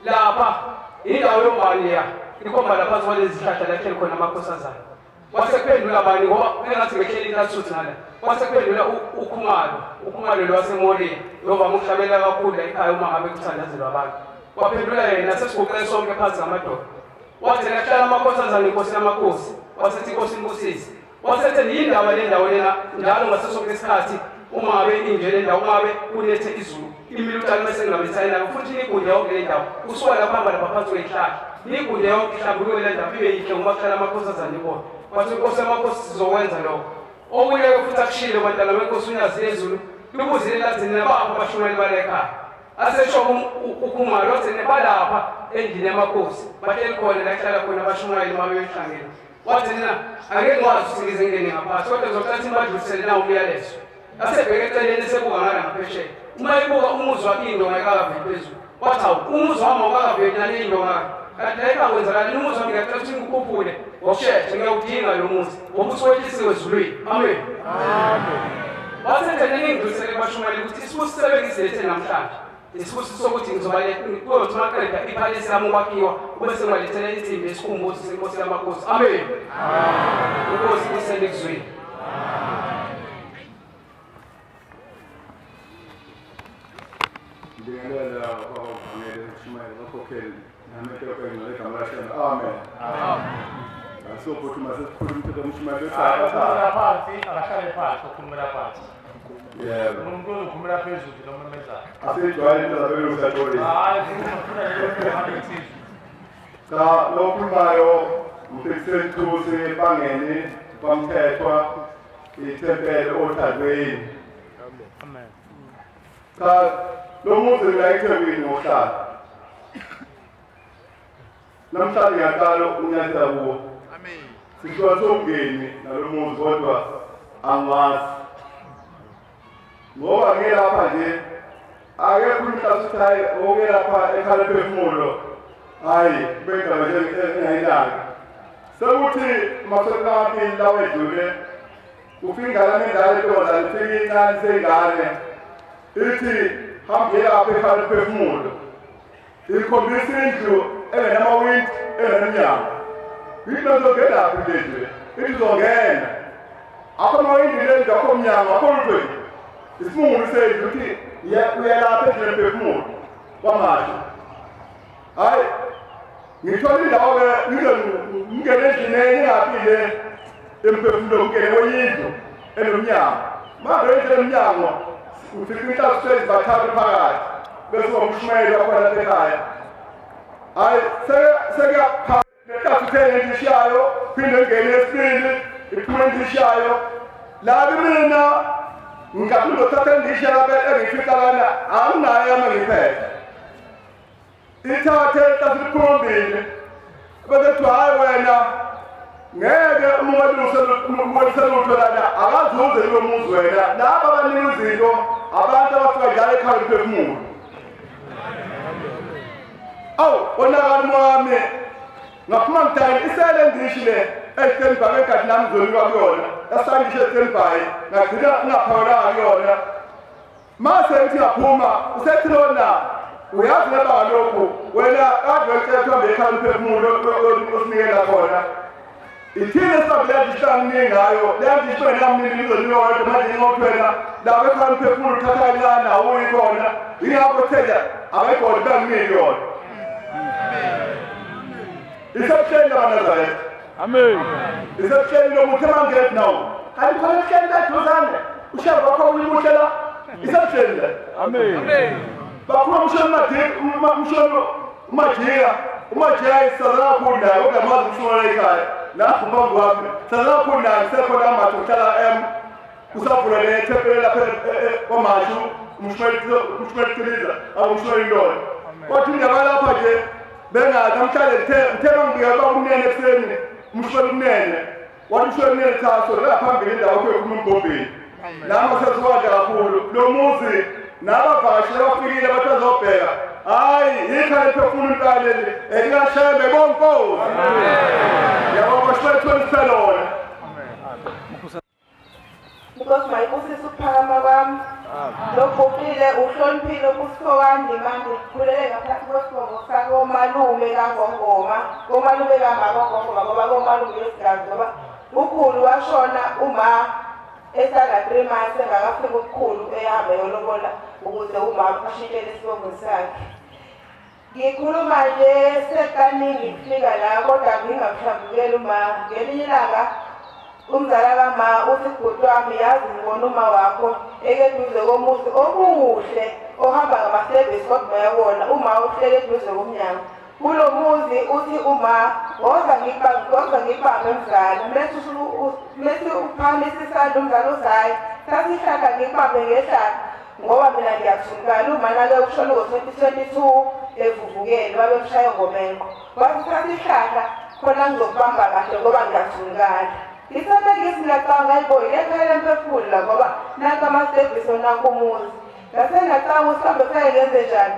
[SPEAKER 7] lapha indawo yobani leya ikhomba lapha kwalezi zihlahla lahleli khona amakhosazana. Kwase kuphendula bani ngoba engathi behleli inhlansuthi ngala. Kwase kuphendula uKhumalo lwaseMoria lovama ukuhlabela kakhulu la ekhaya uma ngabe kuthandazelwa abantu. Waphendula yena sesiguqe sonke phansi ngamadoda. Wathi lahlala amakhosazana inkosi yamakhosi wasethi inkosi imbusise. Wasethe yindawo le ndawo lena njalo ngaso sonke isikhathi uma ngabe inje le ndawo ngabe kunethe izulu imile utshani bese ngingabethayina futhi nigunde yonke le ndawo kusuka lapha hamba lapha phansi kwey'hlahla nigunde yonke ihlambuluke le ndawo ibe yihle ngoba kuhlala amakhosazane ibona. Wathi inkosi yamakhosi sizokwenza lokho. Okunye-ke futhi akushilo bantwana benkosi uNyazi lezulu lubuzile lathi nina bapho abashumayeli bale ekhaya. Asesho uKhumalo wathi balapha endlini yamakhosi bahleli khona la kuhlala khona abashumayeli uma beyohlangene. Wathi nina angeke ngikwazi ukuthi ngize ngingene ngaphakathi kodwa ngizocela ukuthi nibadlulisele nawo umyalezo. Asebheke eceleni esebuka ngala ngaphesheya. Uma ebuka umuzi wakhe indonga ayikakaveli phezulu. Wathi hawu umuzi wami awukakaveli nale indonga. Kanti la ikakwenzakalani umuzi wami ngiyacela ukuthi ngikukhuphule ngokushesha ngiyawudinga lo muzi ngoba usuwehlisiwe ezulwini. Amen. Wathi endleleni ngidlulisele kubashumayeli ukuthi isibusiso ebengizilethe namhlanje isibusiso sokuthi ngizobaletha maqeda iphalisi lami ukwakhiwa kube sengibalethela insimbi yesikhumbuzo senkosi yamakhosi. Amen. Inkosi kuselikuzwini.
[SPEAKER 2] Ngibingelela kwabavangeli ushumayela bakhokheli nami ngegama laShembe. Amen. Asophuthuma sesikhuluma umthetho womshumayeli
[SPEAKER 6] okhulumela phansi akahlale phansi okhulumela phansi.
[SPEAKER 2] Yebo.
[SPEAKER 6] Umuntu ozokhulumela phezulu noma emezayo.
[SPEAKER 2] Asijwayele into zabelungu sathole.
[SPEAKER 6] Hayi ufuna leyo insizwa.
[SPEAKER 2] Cha lokhulumayo umfiseni Thusi bangeni kwamthethwa ithempeli othandweni.
[SPEAKER 6] Amen.
[SPEAKER 2] Cha lo muzi la eThekwini ngohlala. Namhlanje ngiyaqala ukunyathela kuwo.
[SPEAKER 6] Amen.
[SPEAKER 2] Sihluka somngeni nalo muzi kodwa angiwazi. Ngoba ngilapha nje akekho umhlaba uthi hayi okelapha ekhala phefumulo. Hayi bengaba nje engayinaki. Sekuthi masekunamabili lawa edlule ufika ingane endala intombazane ifika incane seyingane ithi hambe lapha ekhala phefumulo. Ikhombisa indlu engenamawindi engenomnyango. Yini uzongena lapha kule ndlu? Ithi uzongena. Akho amawindi le ndlu akho mnyango akho lutho. Isimungulu sendlu uthi uyalapha endlini phefumulo kwamanje. Hayi ngithola indawo-ke ngingene endlini engaphile emphefumulo ngingene kwenye indlu enomnyango. Manje endlini enomnyango ufika inhlathu sezibathathu phakathi bese wamshumayeli wakhona lapha ekhaya. Hayi sekuyapha lenhlathu ithenge endishayo phinde ngene esibili iphume endishayo. La mina ngingathi ngizothatha endisha lapha engiyifica lana anginayo yami ngiphethe. Ithathe inhlathu iphume bese kuthiwa hayi wena ngeke umuntu lutho lana akazuze lo muzi wena. Laba abanika izinto abantu abafika njalo ekhaya liphefumulo. Awu wonakala wami ngaphuma ngidayini isele ndishi le eStandby ngenkathi nami ngizonikwa kuyona yasandishe eStandby ngagcina ngingaphawulanga kuyona. Mase ngithi ngaphuma usethi lona uyazi laba lokhu wena kade wecela uhambe ekhaya liphefumulo osinikela khona. Ithini esabile ndihlanganike ngayo le ndisho nami ngizonikwa kodwa manje ngokuthwena laba ekhaya liphefumulo uthatha lana awuyikhona yingakho thela abayigodi banginike yona. Isebuhleni labaNazaretha.
[SPEAKER 6] Amen.
[SPEAKER 2] Isebuhleni lokuthi emangeni nawo. Kanti khona ebuhleni leduzane ushembe wakho uyimuhle la. Isebuhleni la.
[SPEAKER 6] Amen.
[SPEAKER 2] Bakhuluma umshoni uMajika. uMajika isazela kakhulu naye ongamazi umshoni ekhaya. Lapho phambi kwami sazela kakhulu naye sekhona amathu uhlala kusavula le thempeli lapha kwaMashu umshumeli Thiliza abumshumeli Ndona. Kodwa indaba lapha nje bengathi namhlanje ngithe ngibika uba kunene ekuseni umshumeli kunene wathi umshumeli kunene cha so la phambili indawo yakho yokhuluma emgombeni. Nami sesiwadla kakhulu lo muzi nabavakashi abafikile bathi bazobheka hayi yikho lephefumulo impela leli elikaShembe bonkosi. Yabo bashwele 27.
[SPEAKER 8] Because my inkosi ukuphakama kwami loguqile uhloniphile ubuso manje ngikhulele ngaphansi kwesibongo sakomalume kaGongoma komalume kaMaGongoma ngoba komalume wesigazi ngoba ukhulu washona uma esana 3 months engakafiki ukukhulu ehamba eyolobola ukuze umama ashintshele isibongo sakhe. Ngikhuluma nje sekaningi kufika la kodwa ngingamhlambukeli uma ngelinye ilanga umzala kama uthi bhuti wami yazi ngibona uma wakho ekeduze komuzi omuhle ohamba ngamasevisi kodwa uyawona uma uhlele eduze komnyango kulo muzi uthi uma woza ngikubambe mzala mese uphakamisa isandla umzala uzayo sasihlala ngikubambe ngehlala Ngoba mina ngiyathukala uma nake ushona ngo-2022 evuvukele babemshaya ngomenqo. Wathi thatha ihlahla khona ngizokubamba kahle ngoba ngiyathukala. Ngisebengisi ngiyacabanga hayibo ilekhaya lemphefumulo la ngoba nanka amasevisi onanka umuzi. Ngase ngiyacabanga ukuthi mhlawumbe kufanele ngenze njani.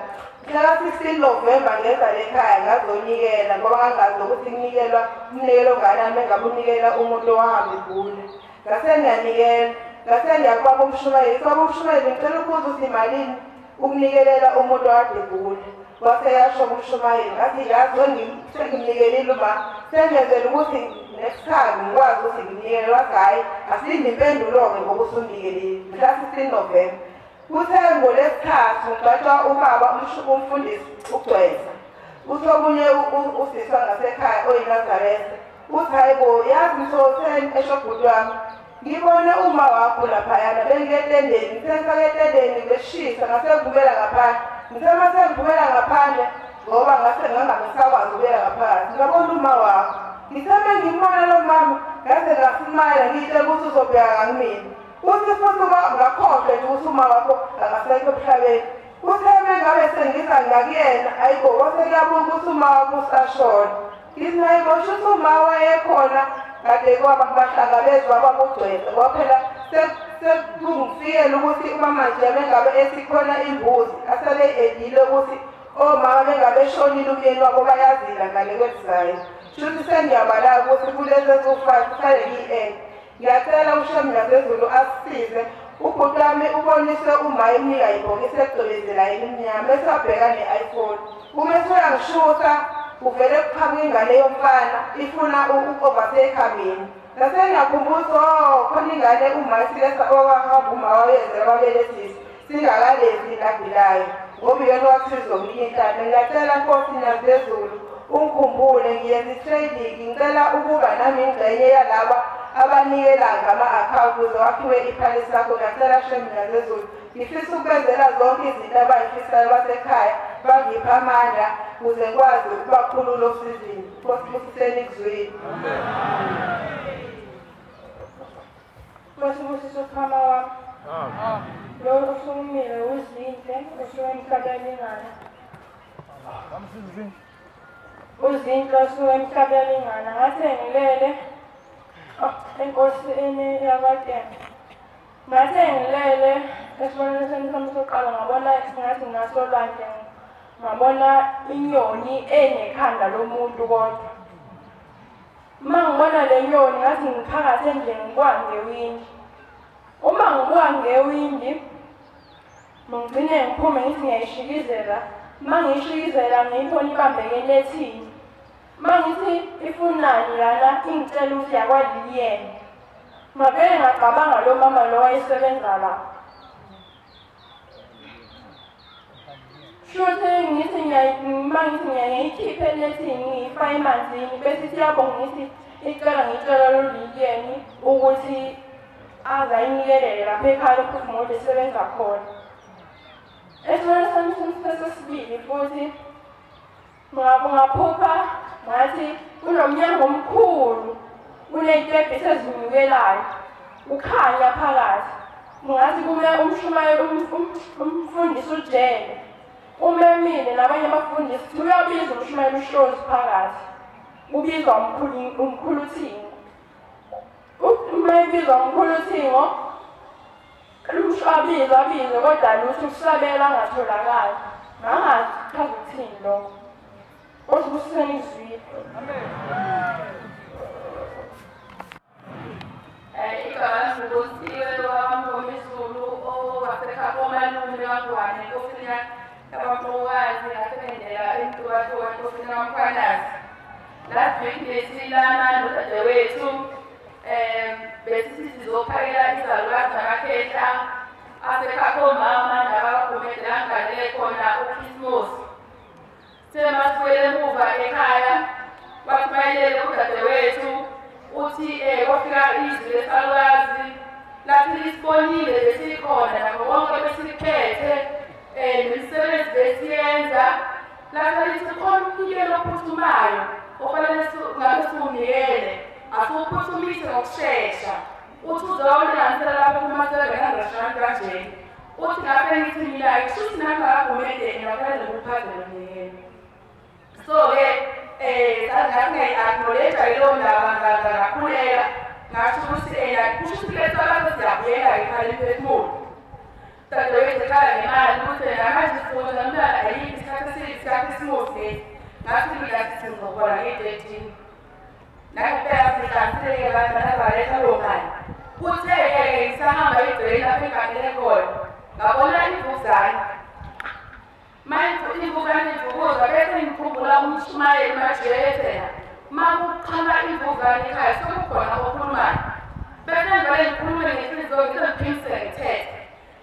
[SPEAKER 8] Mhla ka-16 November ngeza lekhaya ngazonikela ngoba ngangazi ukuthi kunikelwa umnikelo ongakanani mengabe unikela umuntu owahamba egula. Ngase ngiyanikela. Ngase ngiyakubaba umshumayeli, baba umshumayeli ngicela ukubuza ukuthi imalini ukunikelela umuntu okade egula. Wase yasho kumshumayeli ngathi yazi sengimnikelile uma sengenzela ukuthi next time ngikwazi ukuthi ngimnikele. Wathi hhayi asilinde impendulo-ke ngoba usumnikelile. Mhla 16 November. Kuthe ngolwesithathu ngigcwatshwa ubaba umfundisi uGcweza. Uthi omunye usisi wangasekhaya oyiNazaretha uthi hayi bo yazi mso-10 esho bhuti wami ngibone uma wakho laphayana bengiye etendeni ngithe ngifake etendeni beshisa ngase ngivumela ngaphandle. Ngithe uma sengivumela ngaphandle ngoba ngase ngangingasakwazi ukubuyela ngaphakathi ngabona uma wakho. Ngithe uma ngimbona lo mama ngase ngasimayela ngiyitshela ukuthi uzobheka ngakumina. Uthi futhi ngakhohlwa nje ukuthi uma wakho angasekho emhlabeni. Uthe mengabe sengiza ngakuyena ayibo wase kuyabuka ukuthi uma wakho usashona. Ngithi hayibo shuthi uma wayekhona kade kwaba kubahlangabezwa babugcwele ngoba phela sekungifikela ukuthi umama nje mengabe esikhona imbuzi asebe-edile ukuthi omama mengabe eshonile umyeni wabo bayazila ngale kwesizayo. Shuthi sengiyabala ukuthi kulezi eziwu-5 kufanele ngiyi-ede. Ngiyacela uShembe naseZulu asisize. Ubhuti wami uboniswe uma emnika ibhokisi ecwebezelayo elimnyama esabheka ne-iPhone. Uma esuyangishutha uvele kuqhamuka ingane yomfana ifuna uku-overtake mina. Ngase ngiyakhumbuza oh khona ingane uma isilesa owahamba uma wayenzela babelethisi singakalezi ilabhilayo ngoba iyona wathi izomnika inhlanhla. Ngiyacela Nkosi naseZulu ungikhumbule ngiyenza i-trading ngicela ukuba nami ingxenye yalaba abanikela ngama-akhawunti ukuze wakhiwe iphalisi lakho. Ngiyacela Shembe naseZulu ngifisa ukwenzela zonke izinto abayifisayo basekhaya bangiphe amandla ukuze ngikwazi ukubakhulula osizini. Nkosi busiseni kuzwile.
[SPEAKER 9] Nkosi busise uphama wami. Lo usukumile uZinhle usuke emhlabelingana. Uzinhle usuke emhlabelingana. Ngathi ngilele enkosini yakwaTembe. Ngathi ngilele esibonelweni sami sokuqala ngabona ngathi ngasolwandle ngabona inyoni enekhanda lomuntu kodwa. Uma ngibona le nyoni ngathi ngiphakathi endlini ngibuka ngewindi. Uma ngibuka ngewindi ngigcine ngiphume ngithi ngiyayishikizela. Uma ngiyishikizela ngiyibona ibambeke enethini. Uma ngithi ifunani lana ingitshela ukuthi yakwaliliyena. Ngavele ngacabanga lo mama lo wayesebenza la. Shuthi ngithi uma ngithi ngiyayikhipha enethini ngiyifake emanzini bese ithi iyabonga ngithi icela ngicela lo liliyeni ukuthi aze ayinikelele lapha ekhaya lophefumulo esebenza khona. Esibonelweni sami sesibili futhi ngaphupha ngathi kunomnyango omkhulu kuney'tebhisi ezinyukelayo kukhanya phakathi. Ngathi kume umshumayeli umfundisi uJele umemile nabanye abafundisi uyabiza umshumayeli uShozi phakathi ubizwa umkhulu Thingo. Uma ebizwa umkhulu Thingo abize abize kodwa lutho ukusabela angatholakali. Ngangazi chaza ukuthini lokho. Nkosi busiseni izwile.
[SPEAKER 10] Igama lami nguNkosiwe wakwaMngomezulu owasekhaya komalume kaNgwane enkosini yabaMfokazi ngasebenzela eNtubatuba enkosini kaMkhwanazi. Last week besilana nodadewethu besithi sizophakela izalukazi namakhehla asekhaya komama nabakagumede angalele khona uKhisimusi. Sithe masibuyele emuva ekhaya wathi mayelele udadewethu uthi kwafika izwi lesalukazi lathi lisibonile besikhona nakho konke besikuphethe nemisebenzi besiyenza. Lapha lithi khona umnikelo ophuthumayo ofanele ngabe siwunikele asiwuphuthumise ngokushesha. Uthi uzawulinganisela lapha kuma-700 rand kanjena. Uthi ngase ngithi mina kushuthi nami akagumede ngiyakwenza ukuphazela mina. So-ke ngathi-acknowledge leyo ndaba ngakhuleka ngasho ukuthi ena kusho ukuthi kuletha abantu siyabuyela ekhaya lemphefumulo. Dadewethu ekhala ngemali ukuthi ena manje sifuna nomntwana ayikho isikhathi esimuthi lesi. Ngathi mina sithi ngizohola nge-13. Nangempela sihlanganisile-ke abantu banazaretha leyo mali. Kuthe-ke ngisahamba egcekeni lapho engiganele khona ngabona imvukuzane. Manje imvukuzane ivukuza bese ngikhumbula umshumayeli majiyethela. Uma kuqhama imvukuzane ekhaya sekukhona okhulumayo. Bese ngivele ngikhulume ngenhliziyo ngise ngiphimise ngithethe.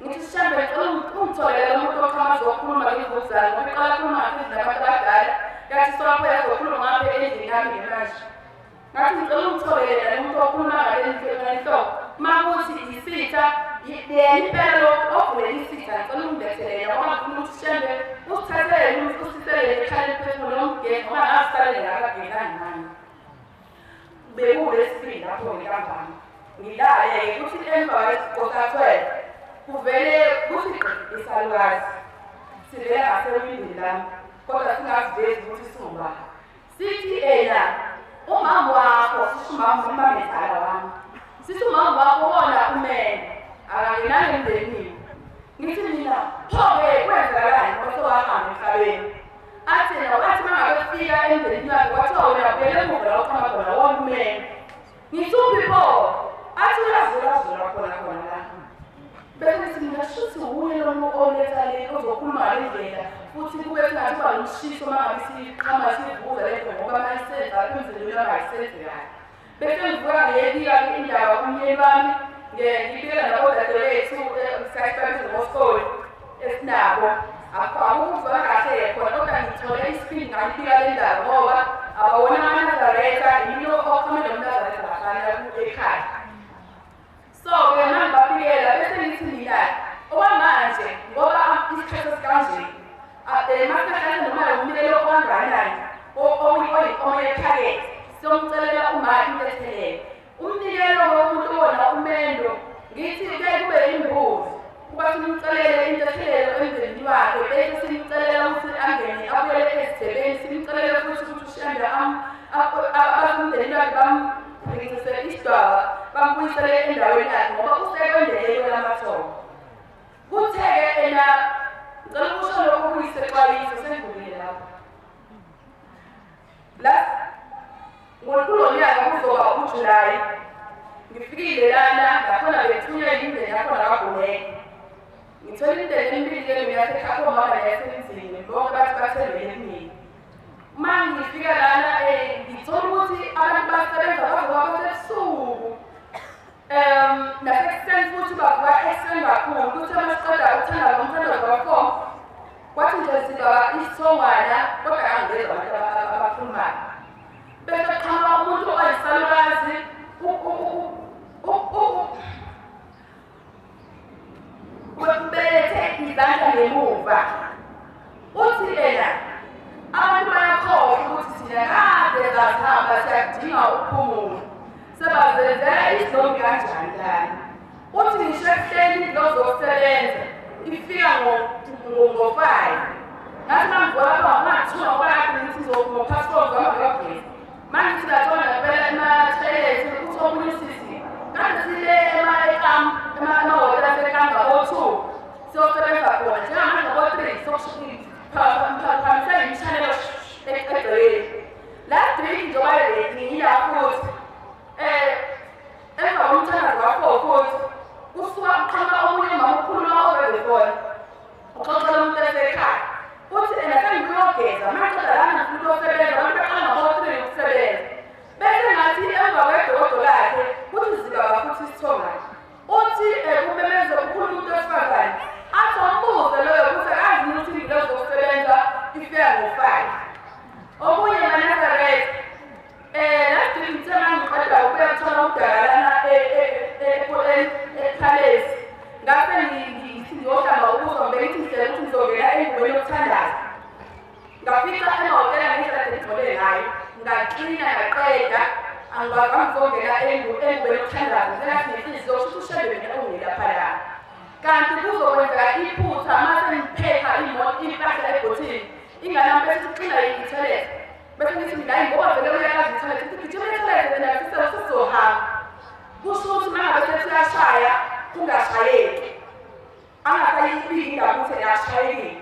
[SPEAKER 10] Ngithi Shembe ngicela ungitholele umuntu oqhama azokhuluma ngemvukuzane ngoba iqala khuluma ngaphezulu nabantu abadala. Yathi sowapho yazokhuluma ngapha endlini yami ngemanje. Ngathi ngicela ungitholele lo muntu okhuluma ngale nhloko. Uma kuthi isitha yena impela ovulela isitha ngicela ungibethelele ngoba ngifuna ukuthi Shembe usithathele usithelele ekhaya lemphefumulo nomgeni ngoba ngasisalele ngakageyani nami. Bekuwulesibili lapho ngikambami. Ngilale-ke kuthi emva kwesi-12 kuvele kuthi gqi isalukazi. Sivele ngasewindini lami kodwa singazivezi ukuthi singubani. Sithi ena umama wakho sisho umama umamezala wami. Sithi umama wakho wona umele akangenanga emndenini. Ngithi mina pho-ke kwenzakalani ngoba sewahamba emhlabeni. Athi yena wathi uma ngabe fika emndenini wakhe kwathiwa wena ubuyele emuva la uqhamuka khona wona umele. Ngithi uphi pho? Athi uyazulazula khona khona la. Bese ngithi mina shuthi wuye lona oletha le ozokhuluma ngale ndlela futhi kube sengathi kuba nomshiso uma ngabe siqhama sivuza le nto ngoba uma isenza emzimbeni wami ayisenzi kahle. Bese ngivuka ngiyebika-ke indaba kumyeni wami ngibikela nabodadewethu siyayibabiza ngoSoli esinabo. Akukuzwa kahle khona kodwa ngithole isipindi ngayibika le ndaba ngoba abawona amaNazaretha yimi oqhame nomNazaretha laphana ekhaya. So-ke manje ngibabikela bese ngithi mina okwamanje ngoba isikhathi esikanje masihlale noma umnikelo okangakanani oyinkomo yephakethe siyomcelela uma intethelelo. Umnikelo womuntu owona umendo ngithi kuye kube imbuzi kuba simcelele intethelelo emndenini wakhe bese simcelela ukuthi angene abuyele ezithebeni simcelele futhi ukuthi uShembe abasemndenini wakhe bamphikise isidwaba bambuyisele endaweni yakhe ngoba usekwendele lamathongo. Kuthe-ke ena ngicela ukusho lokhu kuyisexwayiso sengidlulile lapho. Kulo nyaka kuzoba uJulayi. Ngifikile lana ngakhona bethunywe imindeni yakhona kwaGumede. Ngithole imindeni emibili-ke mina yasekhaya komama neyasemzini bonke bathi bathembele kumina. Uma ngifika lana ngithola ukuthi abantu basebenza bavuka basebusuku. Nasekuseni futhi bavuka ekuseni kakhulu kuthe uma siqeda ukuthandaza umthandazo wa-4 kwathi nje sibaba isithongwana kodwa angizwa abantu abakhulumayo. Bese qhamuka umuntu oyisalukazi ubelethe izandla ngemuva. Uthi yena abantu bayakhohlwa ukuthi thina kade sasihamba siyakudinga ukuphumula. Sebazenzela izilongi kanjani lana. Uthi ngisho ekuseni lozokusebenza ifika ngo-5. Ngathi uma ngivuka lapha ngathuka ngoba kade ngithi ngo-past 4 ngihamba ngiyogeza. Manje ngithi ngathola ngempela ema-toilet kuthi omunye usisi kade sile emahhotela asekamva ko-2 siyosebenza khona njengamanje ngabo-3 sokuphakamisela imishanelo egcekeni. Last week njengoba ngiyila futhi emva komthandazo wa-4 futhi kusuka kuqhamuka omunye umama ukhuluma over the phone uxoxela umuntu esekhaya. Uthi ena sengiyogeza maqeda lana ngifuna ukuyosebenza abantu baqala ngabo-3 ukusebenza. Bese ngathi emva kwedokodo lakhe kuthi zibaba futhi isithongane. Uthi kumemeze ukhuluma umuntu wesifazane athi umbuze loyo ukuthi akazi ukuthi indlela zokusebenza ifika ngo-5. Omunye maNazaretha last week ngithe uma ngiqeda ukuya kuthola udaka lana ePalace ngase ngithi ngiyohlamba ubuso ngithi ngihlela ukuthi ngizongena engubeni yokuthandaza. Ngafica emahhotela ngendlela engigcole ngayo ngaklina ngaqeda angizongena engubeni yokuthandaza sengathi nenhliziyo kusho ukuthi uShembe mina ongilapha la. Kanti kuzokwenzeka iphutha mase ngipheka imoto impahla ebhotini. Ingane yami bese ixina ithoyilethi. Bese ngithi mina hayi ngoba vele uyayazi ithoyilethi, ithi gijima ethoyilethi wena sizohamba. Kusho ukuthi uma ngabe sesiyashaya kungashayeki. Angasayibiki indaba ukuthi ashayekile.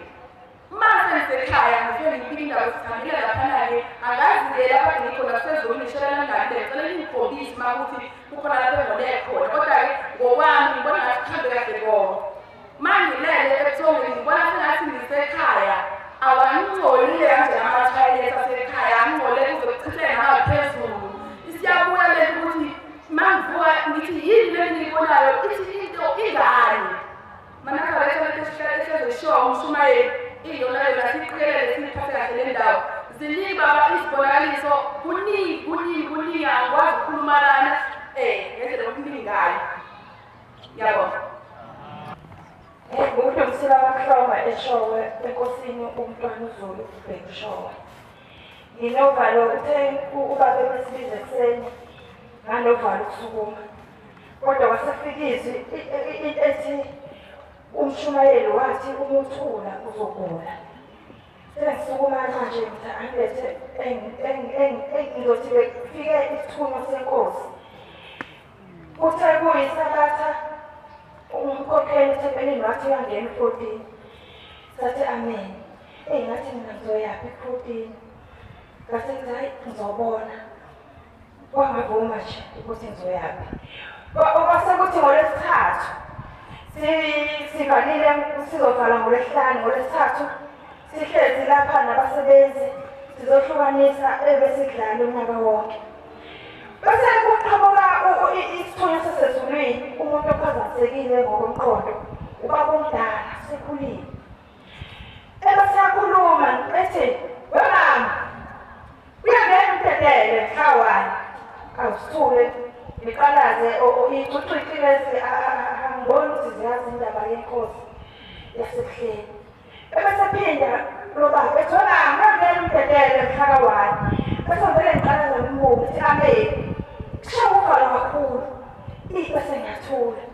[SPEAKER 10] Uma sengisekhaya ngifike ngibike indaba sithambile laphana-ke angazi-ke lapha ngikhona kusezongishelana ngane ngicela ningikhombise uma ukuthi kukhona lapho engone khona. Kodwa-ke ngokwami ngibona ngathi kuhambe kahle konke. Uma ngilele ebuthongweni ngibona sengathi ngisekhaya. Awangingcolile kanje amathoyilethi asekhaya, angingcolile kuze kuchitheke nangaphezulu. Isiyabuya lento ukuthi uma ngivuka ngithi yini le engiyibonayo, ithi into ingane. Mana esho umshumayeli iyona yona siqikelele siyiphathe kahle le ndawo. Ziningi baba izibonakaliso, kuningi kuningi kuningi, angikwazi ukukhuluma lana ngendlela okuningi ngayo. Ngiyabonga.
[SPEAKER 11] Ngudlulisela amahloma eshowe enkosini umntwana uZulu uBhekishowe. Nginovalo uthe ubaba ebesibiza ekuseni nganovalo ukusukuma. Kodwa kwasefika izwi into ethi umshumayeli wathi uma uthula uzogula. Sengisukuma manje ngithi angilethe ngizothi bekufike isithunywa senkosi. Kuthe kuyisabatha umkhokheli ethempelini wathi uyangena u-14. Sathi amen. Eyi ngathi mina ngizoyaphi ku-14. Ngase ngithi hayi ngizobona. Kwangavuma nje ukuthi ngizoyaphi. Kwase kuthi ngolwesithathu sivalile sizovala ngolwesihlanu, ngolwesithathu sihlezi lapha nabasebenzi sizohlukanisa ebesidlala unyaka wonke. Bese kuqhamuka isithunywa sasezulwini, umuntu ophazamisekile ngokomqondo, ubaba omdala sekhulile. Ebese yakhuluma ethi, "Wemama, uyangena umdedele mhlawani." Awusithule ngiqalaze icucwicilezi angiboni ukuthi ziyazi indaba yenkosi yasebuhleni. Ebese phinda lo baba ethi, "Wemama, uyangena umdedele mhla ka-1." Bese vele ngiqalaza ngimbuke ngithi amen. Kushaya uvalo kakhulu. Bese ngiyathula.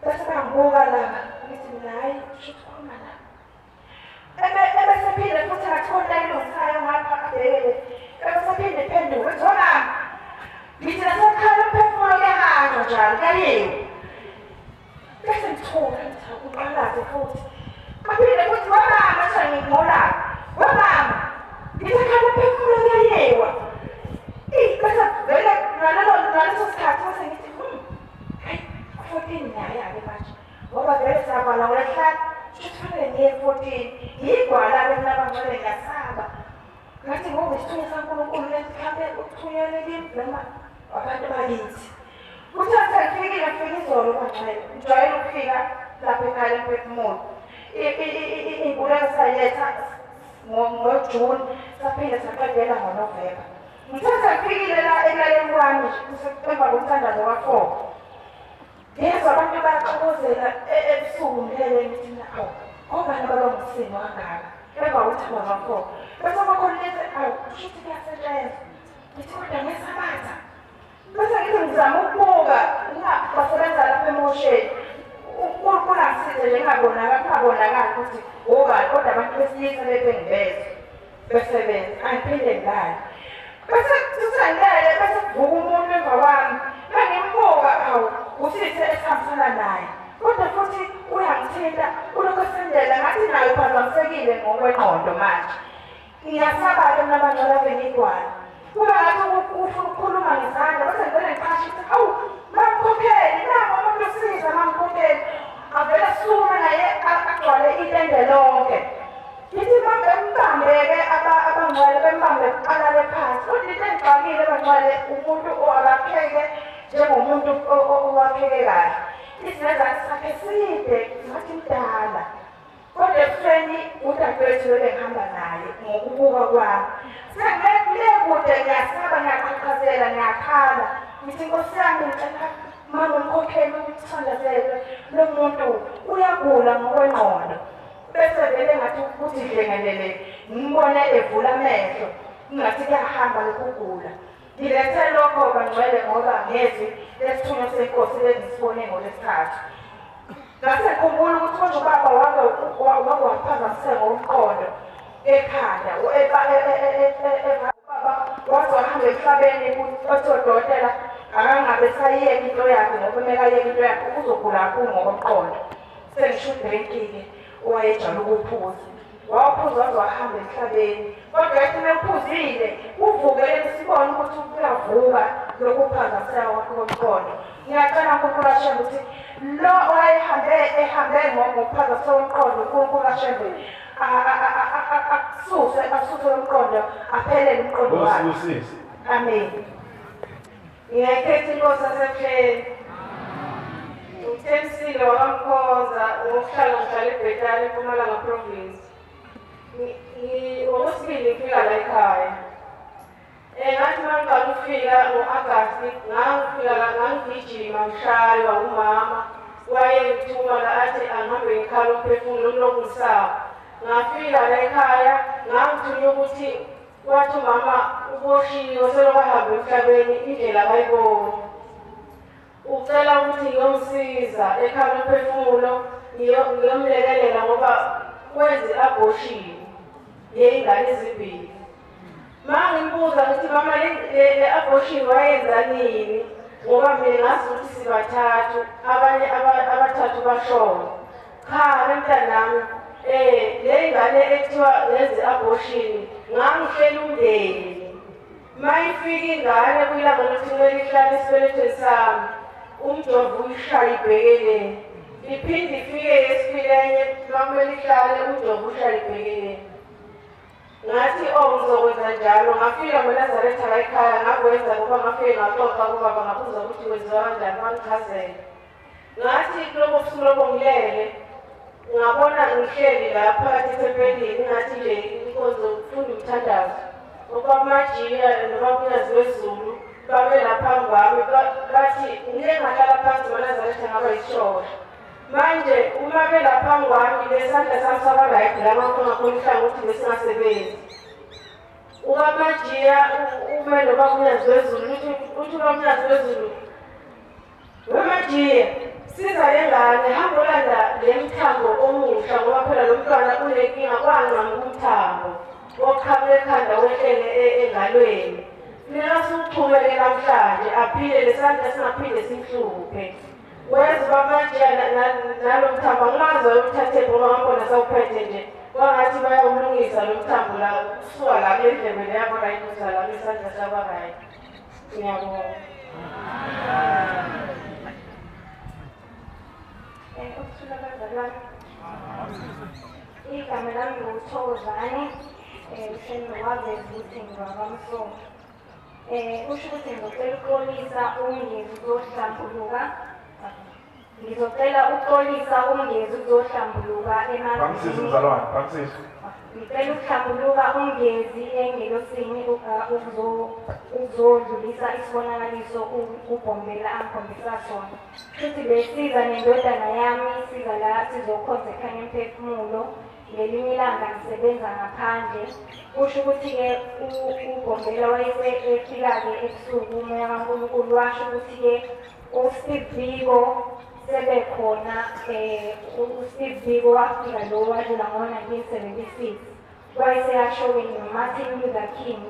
[SPEAKER 11] Bese bangibuka laba ngithi mina hhayi kusho ukuthi ukhuluma nami. Ebese phinde futhi ngathi khona ilungisayo ngapha abhekele. Ebese phinde iphenduke ethi, "Wemama, ngithi nasekhala umphefumulo kuyahanjwa njalo kuyayiwa." Bese ngithuka ngithi akuqalaze futhi. Aphinde futhi, "Wemama," sengingolapha. "Wemama, ngithi ekhala umphefumulo kuyayiwa." Bese vele ngaleso sikhathi bese ngithi hayi ku-14 ngiyaya-ke manje ngoba vele siyavala ngolwesihlanu kusho ukuthi kufanele ngiye ku-14. Ngiyigwala-ke mina bangcwele ngiyasaba. Ngathi ngoba isithunywa saNkulunkulu lesi mhlampe uthunyelwe kimi noma abantu bakithi. Kuthe sengifikile ngifika izolo bangcwele, ngijwayele ukufika lapha ekhaya lemphefumulo. Iy'nkuleko sayiletha ngoJuni saphinde saqedela ngoNovemba. Ngithe sengifikile la ekulaleni kwami emva komthandazo ka-4. Ngezwa abantu bayaxokozela ebusuku ngilele ngithi mina awu ngobani abalomsindo kangaka emva komthandazo ka-4. Bese kwakhona lithi awu kusho ukuthi kuyasetshenzwa. Ngithi kodwa ngesabatha. Bese ngithi ngizama ukubuka basebenza lapha emosheni. uNkulunkulu angisize nje ngingabonakali ukuthi obani kodwa abantu besilisa bebengibezwa besebenza angiphinde ngilale. Bese sisangele bese kuvuka umuntu emva kwami mangimbuka awu usithe esihambisana naye kodwa futhi uyangithinta ulokhu esendela ngathi naye uphazamisekile ngokwengqondo manje. Ngiyasaba-ke mina bangcwele ave ngigwala. Kuba ngathi ufuna ukukhuluma ngesandla bese ngivele ngiqashe ukuthi awu mamkhokheli nangu umuntu usiza mamkhokheli. Avele asukume naye agcwale itende lonke. Ngithi bambeke abangcwele bembambe alale phansi. Kodwa into engixakile bangcwele umuntu owakheke njengomuntu owakheke kahle. Isinezakhe sakhe side ngathi mdala. Kodwa ebusweni udadewethu lo bengihamba naye ngokubuka kwami. Sengile kude ngiyasaba ngiyaqhaqhazela ngiyakhala. Ngithi Nkosi yami ngicela mama umkhokheli ukuthandazelwe lo muntu uyagula ngokwengqondo. Bese vele ngathi ukuthi dlengelele ngibone evula amehlo ngathi kuyahamba lokugula. Ngilethe lokho bangcwele ngoba ngezwi lesithunywa senkosi lengisibone ngolwesithathu.
[SPEAKER 8] Ngase ngikhumbula ukuthi manje ubaba wake waphazamiseka ngomqondo ekhanda ubaba waze wahamba emhlabeni wathi udokotela akangabe sayiyeka into yakhe ngoba kumele ayeke into yakhe uzogula kakhulu ngokomqondo. Sengisho udrinkile owayejwayele ukuphuza. Wawuphuza waze wahamba emhlabeni. Kodwa yathi uma uphuzile uvuke sibone ukuthi uyavuka lokuphazamiseka kwakhe komqondo. Ngiyacela uNkulunkulu ashembe ukuthi lo owayehambe ehambe ngokuphazamiseka komqondo uNkulunkulu ashembe asuse lo mqondo aphelele umqondo wakhe. Amen.
[SPEAKER 12] Ngiyakhetha inkosi yasebuhleni. Uthembisile wakamkhoza ngokuhlala ngihlala eBhetani eMpumalanga Province. Ngokwesibili ngifika la ekhaya. Ngathi uma ngiqala ukufika ngo-Agasti, ngangifika la ngangigijima ngishaywa umama. Wayengithuma la athi angihambe ngikhala umphefumulo umlomo ngisaba. Ngafika la ekhaya ngangithunywa ukuthi wathi umama uboshiwe selokhu ahambe emhlabeni indlela akayiboni. Ucela ukuthi ngiyomsiza ekhala umphefumulo ngiyomlekelela ngoba wenze aboshiwe yey'ngane ezimbili. Ma ngimbuza ngithi mama le abortion wayenza nini ngoba mina ngazi ukuthi sibathathu abanye abathathu bashona. Cha mntanami le ngane ekuthiwa ngenze abortion ngangihlela umndeni. Mayifika ingane kuyilanga lokuthi kumele ihlale esibelethweni sami umjovo uyishaye ibhekele. Iphinde ifike yesibili enye makumele ihlale umjovo ushaye ibhekele. Ngathi oh ngizokwenza njalo. Ngafika ngoNazaretha la ekhaya ngakwenza ngoba ngafike ngaxoxa kubaba ngabuza ukuthi kwenziwa kanjani bangichazela. Ngathi kulobo busuku lobo ngilele ngabona ngihleli la phakathi ethempelini ngathi nje inkonzo ukufunda umthandazo. Okwamajiya nobabunyazi wezulu babe lapha phambi kwami bathi ngike ngahlala phansi ngoNazaretha ngaba yisishosha. Manje uma belapha phambi kwami lesandla sami saba right la ngakhona khona uhlangothi besingasebenzi. Ukamajiya ume nobabunyazi wezulu uthi ubabunyazi wezulu wemajiya siza le ngane hamba olanda le mthambo omusha ngoba phela lo mntwana unenkinga kwanqamuka umthambo oqhamuka ekhanda wehlele engalweni. Funeka siwuxhumele namhlanje aphile lesandla singaphinde simhluphe. Weza bamajiya nalo mthambo angimazi wayewuthathe ngoba ngambona sawuphethe nje kwangathi bayawulungisa lo mthambo la kusuka la kule ndlebe le yabo right kuza la isandla saba right. Ngiyabonga.
[SPEAKER 11] Ukuthula bazalwane. Igama lami nguThokozani, uhlelo waveza ukuthi ngingwakwamsomo. Usho ukuthi ngizocela ukuxolisa umngezi uzohlambuluka. Ngizocela ukuxolisa umngezi uzohlambuluka
[SPEAKER 2] Bamsize mzalwane, bamsize.
[SPEAKER 11] Ngicela ukuhlambuluka umngezi engelosini ukuzodlulisa isibonakaliso uBhombela angikhombisa sona. Futhi besiza nendodana yami siza la sizokhonza ekhaya emphefumulo. Ngelinye ilanga ngisebenza ngaphandle. Kusho ukuthi-ke uBhombela wayese efika-ke ebusuku umoya kaNkulunkulu washo ukuthi-ke uSteve Biko sebekhona. uSteve Biko wafika lo wadlula ngo-1976 wayeseyasho-ke noMartin Luther King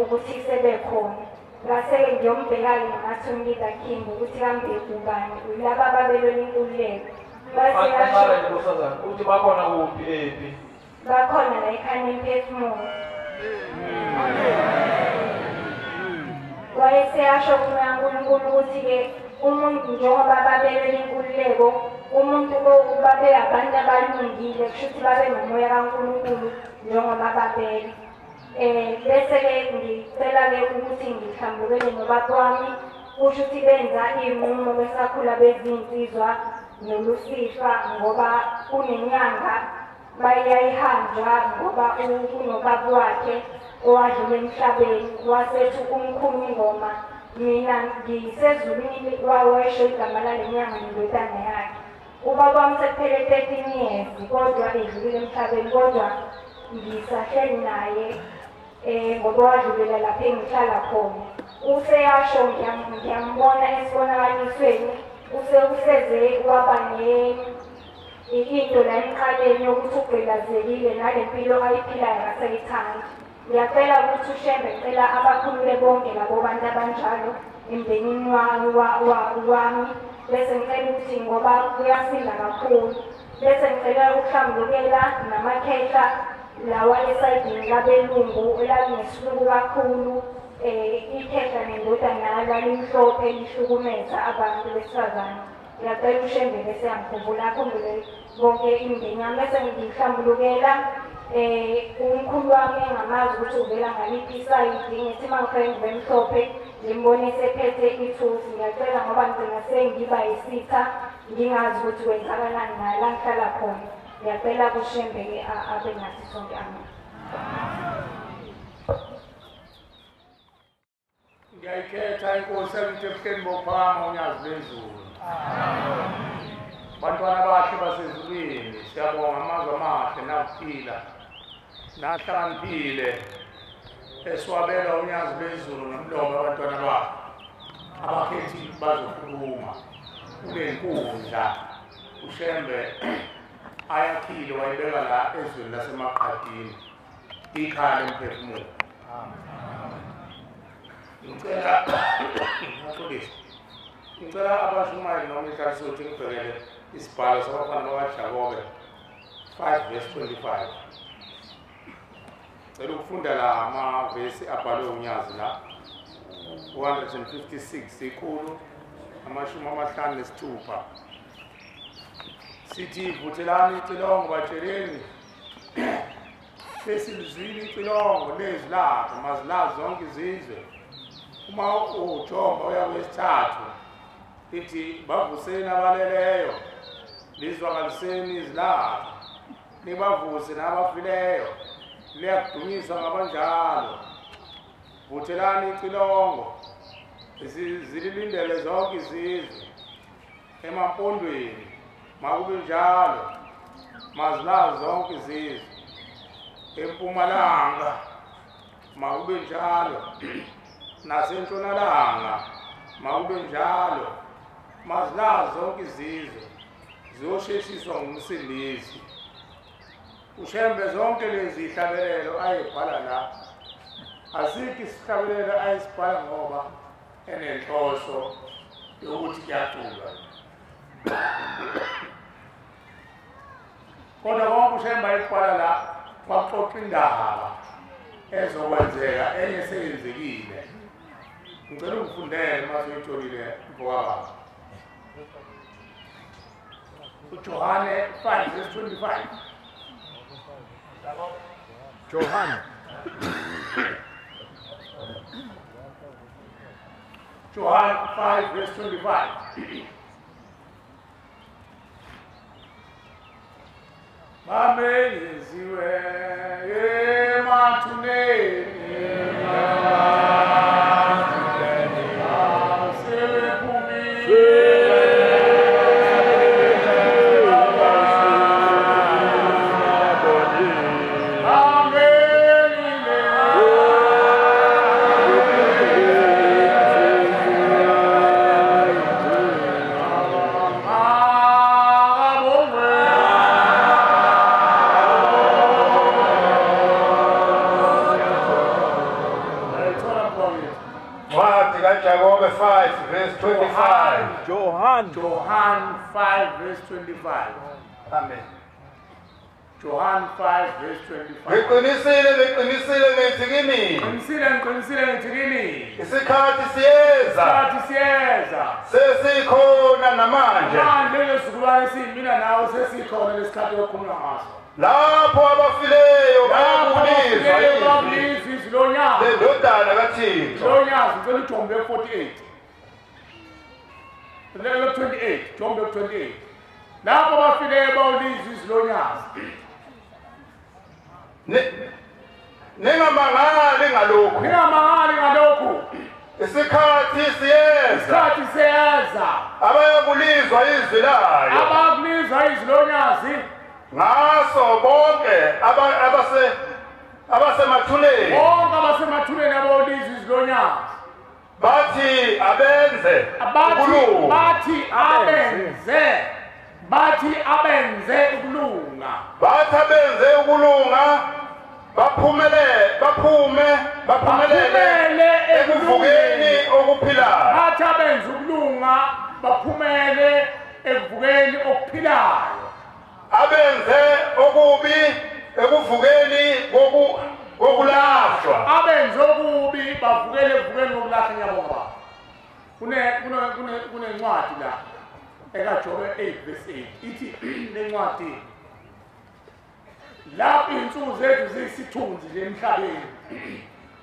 [SPEAKER 11] ukuthi sebekhona. Ngase-ke ngiyombheka-ke noMartin Luther King ukuthi kambe ubani laba ababelwela inkululeko.
[SPEAKER 13] Uthi bakhona kuphi ephi?
[SPEAKER 11] Bakhona la ekhaya emphefumulo. Wayeseyasho kuNkulunkulu ukuthi-ke umuntu njengoba babelwela inkululeko umuntu babe abantu abalungile kusho ukuthi babe nomoya kaNkulunkulu njengoba babele. Bese-ke ngicela-ke ukuthi ngihlambulukele nobaba wami kusho ukuthi benza iy'nqumo besakhula bezinsizwa noLusifa ngoba kunenyanga bayayihanjwa ngoba kunobaba wakhe owadlula emhlabeni wasethi umkhulu ingoma mina ngisezulwini wawesho igama lale nyanga nendodana yakhe. Ubaba wami sekuphele 13 years kodwa edlulile emhlabeni kodwa ngisahleli naye ngoba wadlulela lapha engihlala khona. Useyasho ngiyambona esibonakalisweni
[SPEAKER 13] Useze waba into la emqaleni yokuthi ugqilazekile nale mpilo ayiphilayo akasayithandi. Ngiyacela ukuthi uShembe ngicela abakhulule bonke labo bantu abanjalo emndenini wami. Bese ngicela ukuthi ngoba kuyasinda kakhulu. Bese ngicela ukuhlambulukela namakhehla lawa esayidini labelungu elalingesihluku kakhulu. Ikhehla nendodana lalimhlophe lihlukumeza abantu besifazane. Ngiyacela uShembe bese yangikhumbula akhumbule bonke imindeni yami. Bese ngihlambulukela umkhulu wami engamazi ukuthi uvela ngaliphi isayidi. Ngithi uma ngifike ingubo emhlophe ngimbone esephethe ithusi. Ngiyacela ngoba ngigcina sengiba yisitha ngingazi ukuthi kwenzakalani naye la ngihlala khona. Ngiyacela kuShembe-ke abe nathi sonke. Amen.
[SPEAKER 4] Ngiyayikhetha inkosi ebuhleni bokuphakama uNyazi lwezulu. Bantwana abahle basezulwini, siyabonga amazwi amahle nakuphila nahlakaniphile esiwabela uNyazi lwezulu nomlomo abantwana bakhe abakhethi bazokhuluma kule nkundla uShembe ayakhile wayibeka la ezweni laseMaqadini, ikhaya lomphefumulo. Ngicela abashumayeli noma inhlanhla ngibhekele isibhalo sabafana bakaJakobe 5 verse 25. Ngicela ukufunda la amavesi abhalwe uNyazi la 156 156. Sithi vuthelani icilongo batsheleni sesilizwile icilongo lezwi lakhe mazilazi zonke izizwe. Uma ujomba uya kwesithathu ithi bavuseni abaleleyo lizwakaliseni izwi lakhe nibavuse nabafileyo liyakudunyiswa ngabanjalo. Vuthelani icilongo zililindele zonke izizwe emampondweni makube njalo mazilazi zonke izizwe empumalanga makube njalo nasentshonalanga makube njalo mazilazi zonke izizwe ziyosheshiswa ngumsindisi. uShembe zonke lezi zihlabelelo ayibhala la asikho isihlabelelo ayisibhala ngoba enenhloso yokuthi kuyaculwa. Kodwa konke uShembe ayibhala la kwaxoxa indaba ezokwenzeka enye seyenzekile. Ngicela ungifundele uma seyitholile mfowabo. uJohane 5 verse 25. Johan 5 verse 25. Bamenyeziwe emathuneni
[SPEAKER 14] 5 verse 25.
[SPEAKER 4] Johan 5 verse 25.
[SPEAKER 14] Amen.
[SPEAKER 4] Johan 5 verse 25.
[SPEAKER 14] Ngiqinisile ngithi kini.
[SPEAKER 4] Ngiqinisile ngithi kini.
[SPEAKER 14] Isikhathi siyeza.
[SPEAKER 4] Isikhathi siyeza.
[SPEAKER 14] Sesikhona namanje.
[SPEAKER 4] Manje lesizukulwane esiyimina nawe sesikhona lesikhathi okhuluma ngaso.
[SPEAKER 14] Lapho abafileyo bayakulizwa
[SPEAKER 4] izwi lonyazi.
[SPEAKER 14] Lendodana kaThixo.
[SPEAKER 4] Lonyazi ngicela uJombe 48. Level 28, Jombe 28. Lapho abafileyo bawulizwa izwi lonyazi.
[SPEAKER 14] Ningamangali ngalokhu.
[SPEAKER 4] Ningamangali ngalokhu.
[SPEAKER 14] Isikhathi siyeza.
[SPEAKER 4] Isikhathi siyeza.
[SPEAKER 14] Abayakulizwa izwi layo.
[SPEAKER 4] Abayakulizwa izwi lonyazi.
[SPEAKER 14] Ngaso bonke abasemathuneni.
[SPEAKER 4] Bonke abasemathuneni abawulizwa izwi lonyazi.
[SPEAKER 14] Bathi abenze
[SPEAKER 4] ukulunga. Bathi abenze. Bathi abenze ukulunga.
[SPEAKER 14] Bathi abenze ukulunga. Baphumelele ekuvukeni okuphilayo.
[SPEAKER 4] Bathi abenze ukulunga baphumele ekuvukeni okuphilayo.
[SPEAKER 14] Abenze okubi ekuvukeni kokulahlwa.
[SPEAKER 4] Abenze okubi bavukele ekuvukeni kokulahlwa. Ngiyabonga baba. Kunencwadi la ekaJobe 8:8 ithi lencwadi lapho insuku zethu ziyisithunzi nje emhlabeni.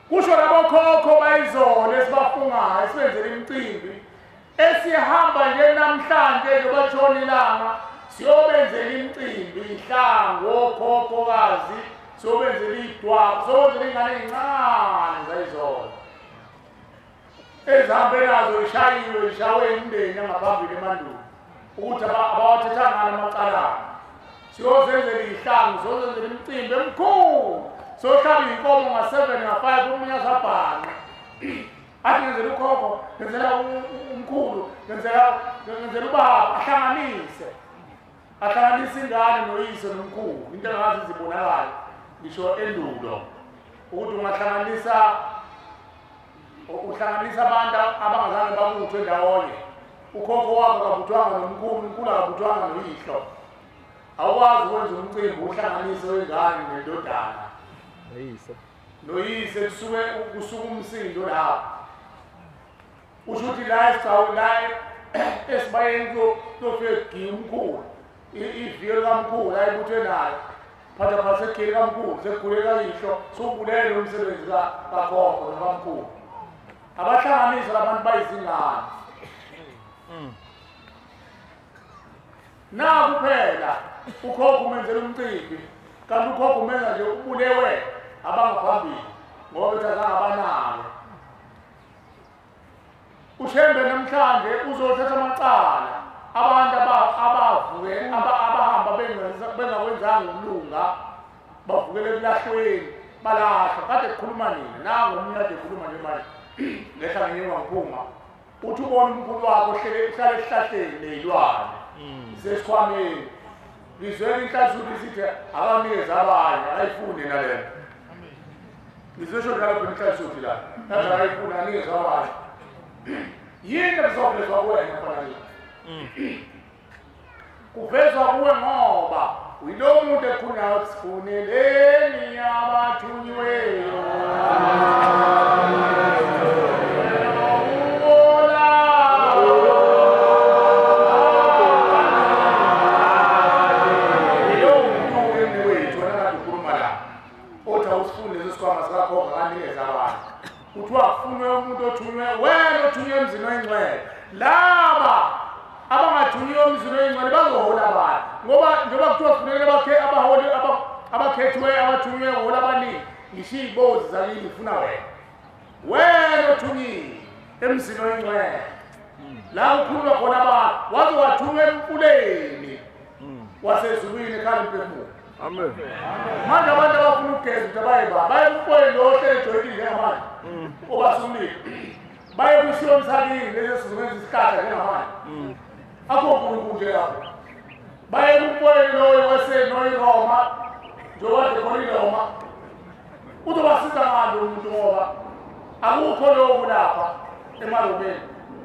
[SPEAKER 4] Kusho labokhokho bayizolo esibafungayo esibenzele imicimbi esihamba nje namhlanje njengoba tshona ilanga siyobenzela imicimbi ihlangu okhokhokazi siyobenzela idwaba siyobenzela ingane ezincane zayizolo ezihambe nazo ishayiwe ishawe imindeni yangaphambili emandulo ukuthi abawathethanga ngalo amacala. Siyozenzela ihlangu, siyozenzela imicimbi emkhulu, siyohlaba iy'nkomo nga-7 nga-5 omunye azabhanqa. Athi ngenzela ukhokho, ngenzela umkhulu, ngenzela ubaba, ahlanganise. Ahlanganise ingane noyise nomkhulu. Into engathi zibonakala ngisho endulo ukuthi ungahlanganisa uhlanganisa abantu abangazange babuthwe ndawonye. Ukhokho wakho akabuthwanga nomkhulu, umkhulu akabuthwanga noyihlo. Awukwazi ukwenza umcimbi uhlanganise wengane nendodana noyise kusuke kusuka umsindo lapho. Usho ukuthi la esibayeni kuyofika kugiya umkhulu, iviyo likamkhulu ayibuthwe nayo phatha phatha segiye likamkhulu sekugule kayihlo sewubulele umsebenzi kakhokho nokamkhulu. Abahlanganise labantu bayizingane. Naku phela ukhokho umenzela umcimbi kanti ukhokho umenza nje ubulewe abangaphambili ngoba bethi azange abanayo. uShembe namhlanje uzothatha amacala abantu abavuke abahamba bengakwenzanga ukulunga bavukele ekulahlweni balahlwa. Kade kukhuluma nini nangu omunye kade ekhuluma nje manje ngehla nginyuka ngiphuma uthi ubona umkhulu wakho uhlala esihlahleni ney'lwane sesikhwameni ngizwela inhlansi ukuthi sithi akanikeze abanye akayifuni nalento. Ngizwe sho njalo phela inhlansi la nathi akayifuni anikeze abanye. Yini ekuzovezwa kuwena khona le? Kuvezwa kuwe ngoba uyilowo muntu ekhulunywayo ukuthi sifuneleni abathunyiweyo. Kuthiwa kufunwe umuntu othunywe, wena othunywe emzini oyingcwele. Laba abangathunyiwe emzini oyingcwele bazohola abantu ngoba njengoba kuthiwa kufuneka abaholi abakhethiweyo abathunyiwe hola abaningi. Ngisho iy'bozi zakini ifuna wena, wena othunyiwe emzini oyingcwele la ukhuluma khona abantu waze wathunywa emfuleni wasezulwini ekhala imphefumulo.
[SPEAKER 2] Amen.
[SPEAKER 4] Manje abantu abafuna ukugeza ukuthi abaye ba baye kumfowenu lo ohlele ejoyintini njengamanje obasumile baye kwisiyoni sakini lesi sizowenza isihlahla njengamanje akho uNkulunkulu nje lapho. Baye kumfowenu loyo wesenoyiroma njengoba kade khona iRoma uzobasiza ngani umuntu ngoba akukho lokhu lapha emaromeni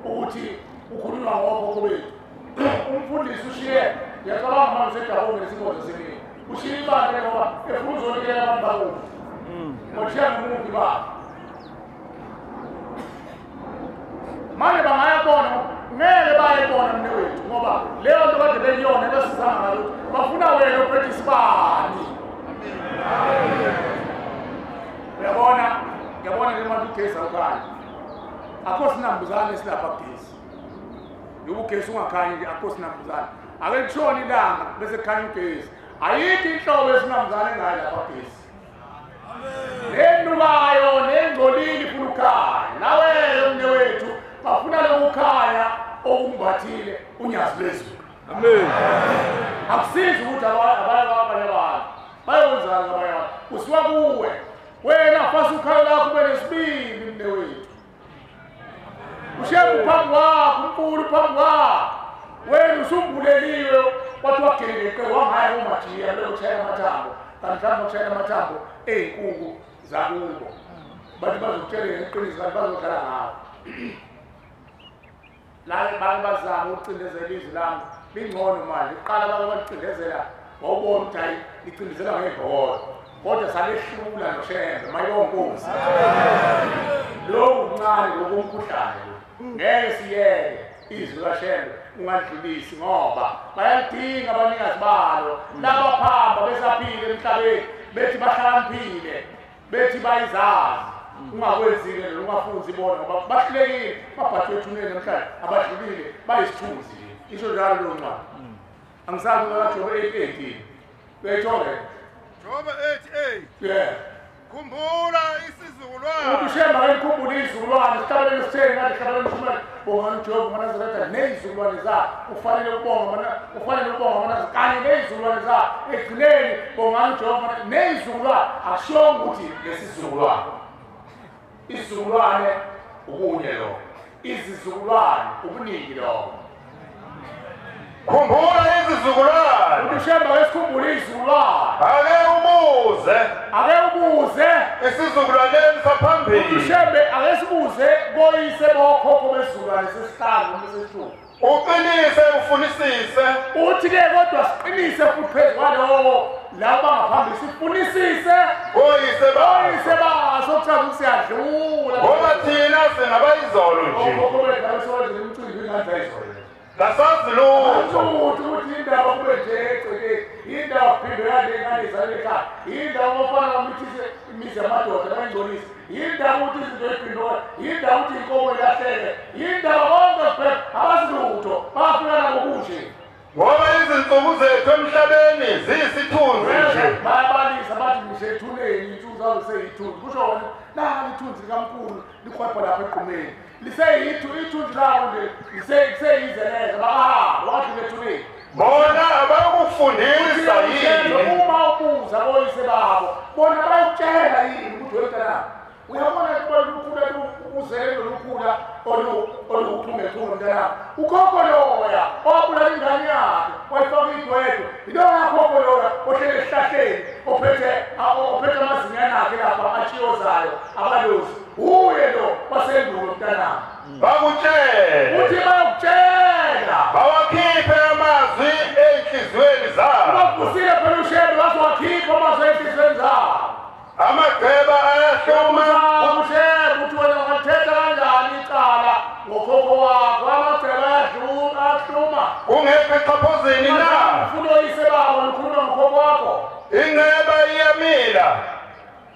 [SPEAKER 4] ukuthi ukhulunywa ngokhokho bethu. Umfundisi ushiye ngiyacabanga manje usedabonge nesinkonzo semini ushiye ibandla ngoba efuna uzonikela abantu bakubo ngoshiya nomuntu bakhe. Manje bangayabona ngeke bayibona mne wethu ngoba leyo nto kade beyiyona ebasizanga ngalutho. Bafuna wena uphethe isibani. Uyabona, ngiyabona ke manje ugesi awukhanyi. Akho sinambuzane esilapha kugesi. Ngoba ugesi ungakhanyi nje akho sinambuzane. Ake kushone ilanga bese kukhanya ugesi. Ayikho inhlobo yesinambuzane engayi lapha kugesi. Nenukayo nengcolile ifuna ukukhanya. Nawe mne wethu bafuna lokukhanya okumbathile unyazi lwezulu.
[SPEAKER 2] Amen.
[SPEAKER 4] Akusizi ukuthi abanye abantu bayenzani ngabanye abantu. Usuka kuwe. Wena fasa ukhalo lakho ube nesibindi mne wethu.
[SPEAKER 2] Ushembe phambi kwakho, uMkhulu phambi kwakho. Wena usumbuleliwe wathi wageleke wangaya kumajiya lokushaya amathambo. Kanti mhlawumbe ukushaya amathambo ey'nkuku zakubo. Bathi bazokutshela ngeqiniso kanti bazodlala ngawo. Laba bake bazama ukucindezela izwi lami lingcono manje. Kuqala bake balicindezela wawubona ukuthi hayi licindezela ngebhola. Kodwa salehlula noShembe mayonkosi. Lokhu kuncane lokumkhuhlane. Ngeke siyeke izwi kaShembe ungadlulisi ngoba bayalidinga abanikazi balo. Laba phamba besaphile emhlabeni bethi bahlakaniphile bethi bayizazi. Ungakwenzile lo ungafunzi bona ngoba bahlulekile babhathwe ethuneni namhlanje abadlulile bayisithunzi nje. Isho njalo leyo ncwadi. Angisazi ukaJobe 8:18. Uyayithola?
[SPEAKER 14] Jobe 8:8.
[SPEAKER 2] Yeah.
[SPEAKER 14] Khumbula isizukulwane.
[SPEAKER 2] UShembe akayikhumbula izizukulwane. Sihlabelele sitheni ngathi sihlabelele uShembe. Bonga uJobe ngoMaNazaretha nezizukulwane zakhe. Ufanele ukubonga ufanele ukubonga ngoMaNazaretha kanye nezizukulwane zakhe. Ekugcineni bonga uJobe nezizukulwane. Akushongo ukuthi lesizukulwane. Isizukulwane ukunye lo. Izizukulwane ubuningi lo.
[SPEAKER 14] Khumbula izizukulwane.
[SPEAKER 2] UShembe wayesikhumbula izizukulwane.
[SPEAKER 14] Ake ubuze.
[SPEAKER 2] Ake ubuze.
[SPEAKER 14] Isizukulwaneni saphambili.
[SPEAKER 2] UShembe ake sibuze koyise bokhokho besizukulwane sesihlanu noma sesithupha.
[SPEAKER 14] Uqinise ufunisise.
[SPEAKER 2] Uthi ke kodwa siqinise futhi phezu kwalowo laba ngaphambili sifunisise
[SPEAKER 14] koyise
[SPEAKER 2] baso kuchaza ukuthi siyadlula.
[SPEAKER 14] Ngoba thina singabayizolo nje.
[SPEAKER 2] Okhokho bethu abasoze imicimbi ingane izolo.
[SPEAKER 14] Kasazi lutho.
[SPEAKER 2] Ukuthi indaba kube nje egcekeni, indaba kuphinde yale ingane izale ekhaya, indaba abafana bamithise imizi yamadoda bayingcolise, indaba ukuthi izinto ey'phindwe, indaba ukuthi iy'nkomo ilahleke, indaba konke kuphela abazi lutho, bafika nabo kunje.
[SPEAKER 14] Ngoba izinsuku zethu emhlabeni ziyisithunzi nje.
[SPEAKER 2] Bayabalisa bathi ngisho ethuneni iy'nsuku zabo ziseyithunzi. Kusho wena nali ithunzi likamkhulu likhwepha lapha egqumeni. Liseyithu ithunzi lawo nje liseyizeleze bakahamba wadlula ethuneni.
[SPEAKER 14] Bona abakufundisa yini?
[SPEAKER 2] Uma ubuza koyise babo bona bayakutshela yini ukuthi wena uyabona ukukhula uzele lokukhula oluwuchungechunge mntanami. Ukhokho loya owabulala ingane yakhe wayifaka igwedwe yiloya khokho loya ohlele esihlahleni ophethe amazinyane akhe lapha atshiyozayo abalozi. Uye lo wasendulo mntanami.
[SPEAKER 14] Bakutshele.
[SPEAKER 2] Uthi bayakutshela.
[SPEAKER 14] Bawakhiphe amazwi ey'nhliziyweni zabo.
[SPEAKER 2] Ubavusile phela uShembe wazowakhipha amazwi ey'nhliziyweni zabo.
[SPEAKER 14] Amagceba ayahluma.
[SPEAKER 2] UShembe uthi wena ungathetha kanjani icala ngokhokho wakho? Amagceba ayahluma.
[SPEAKER 14] Kungekho exhaphozini na?
[SPEAKER 2] Ufuna oyise babo nikhuluma ngokhokho wakho.
[SPEAKER 14] Inceba iyamila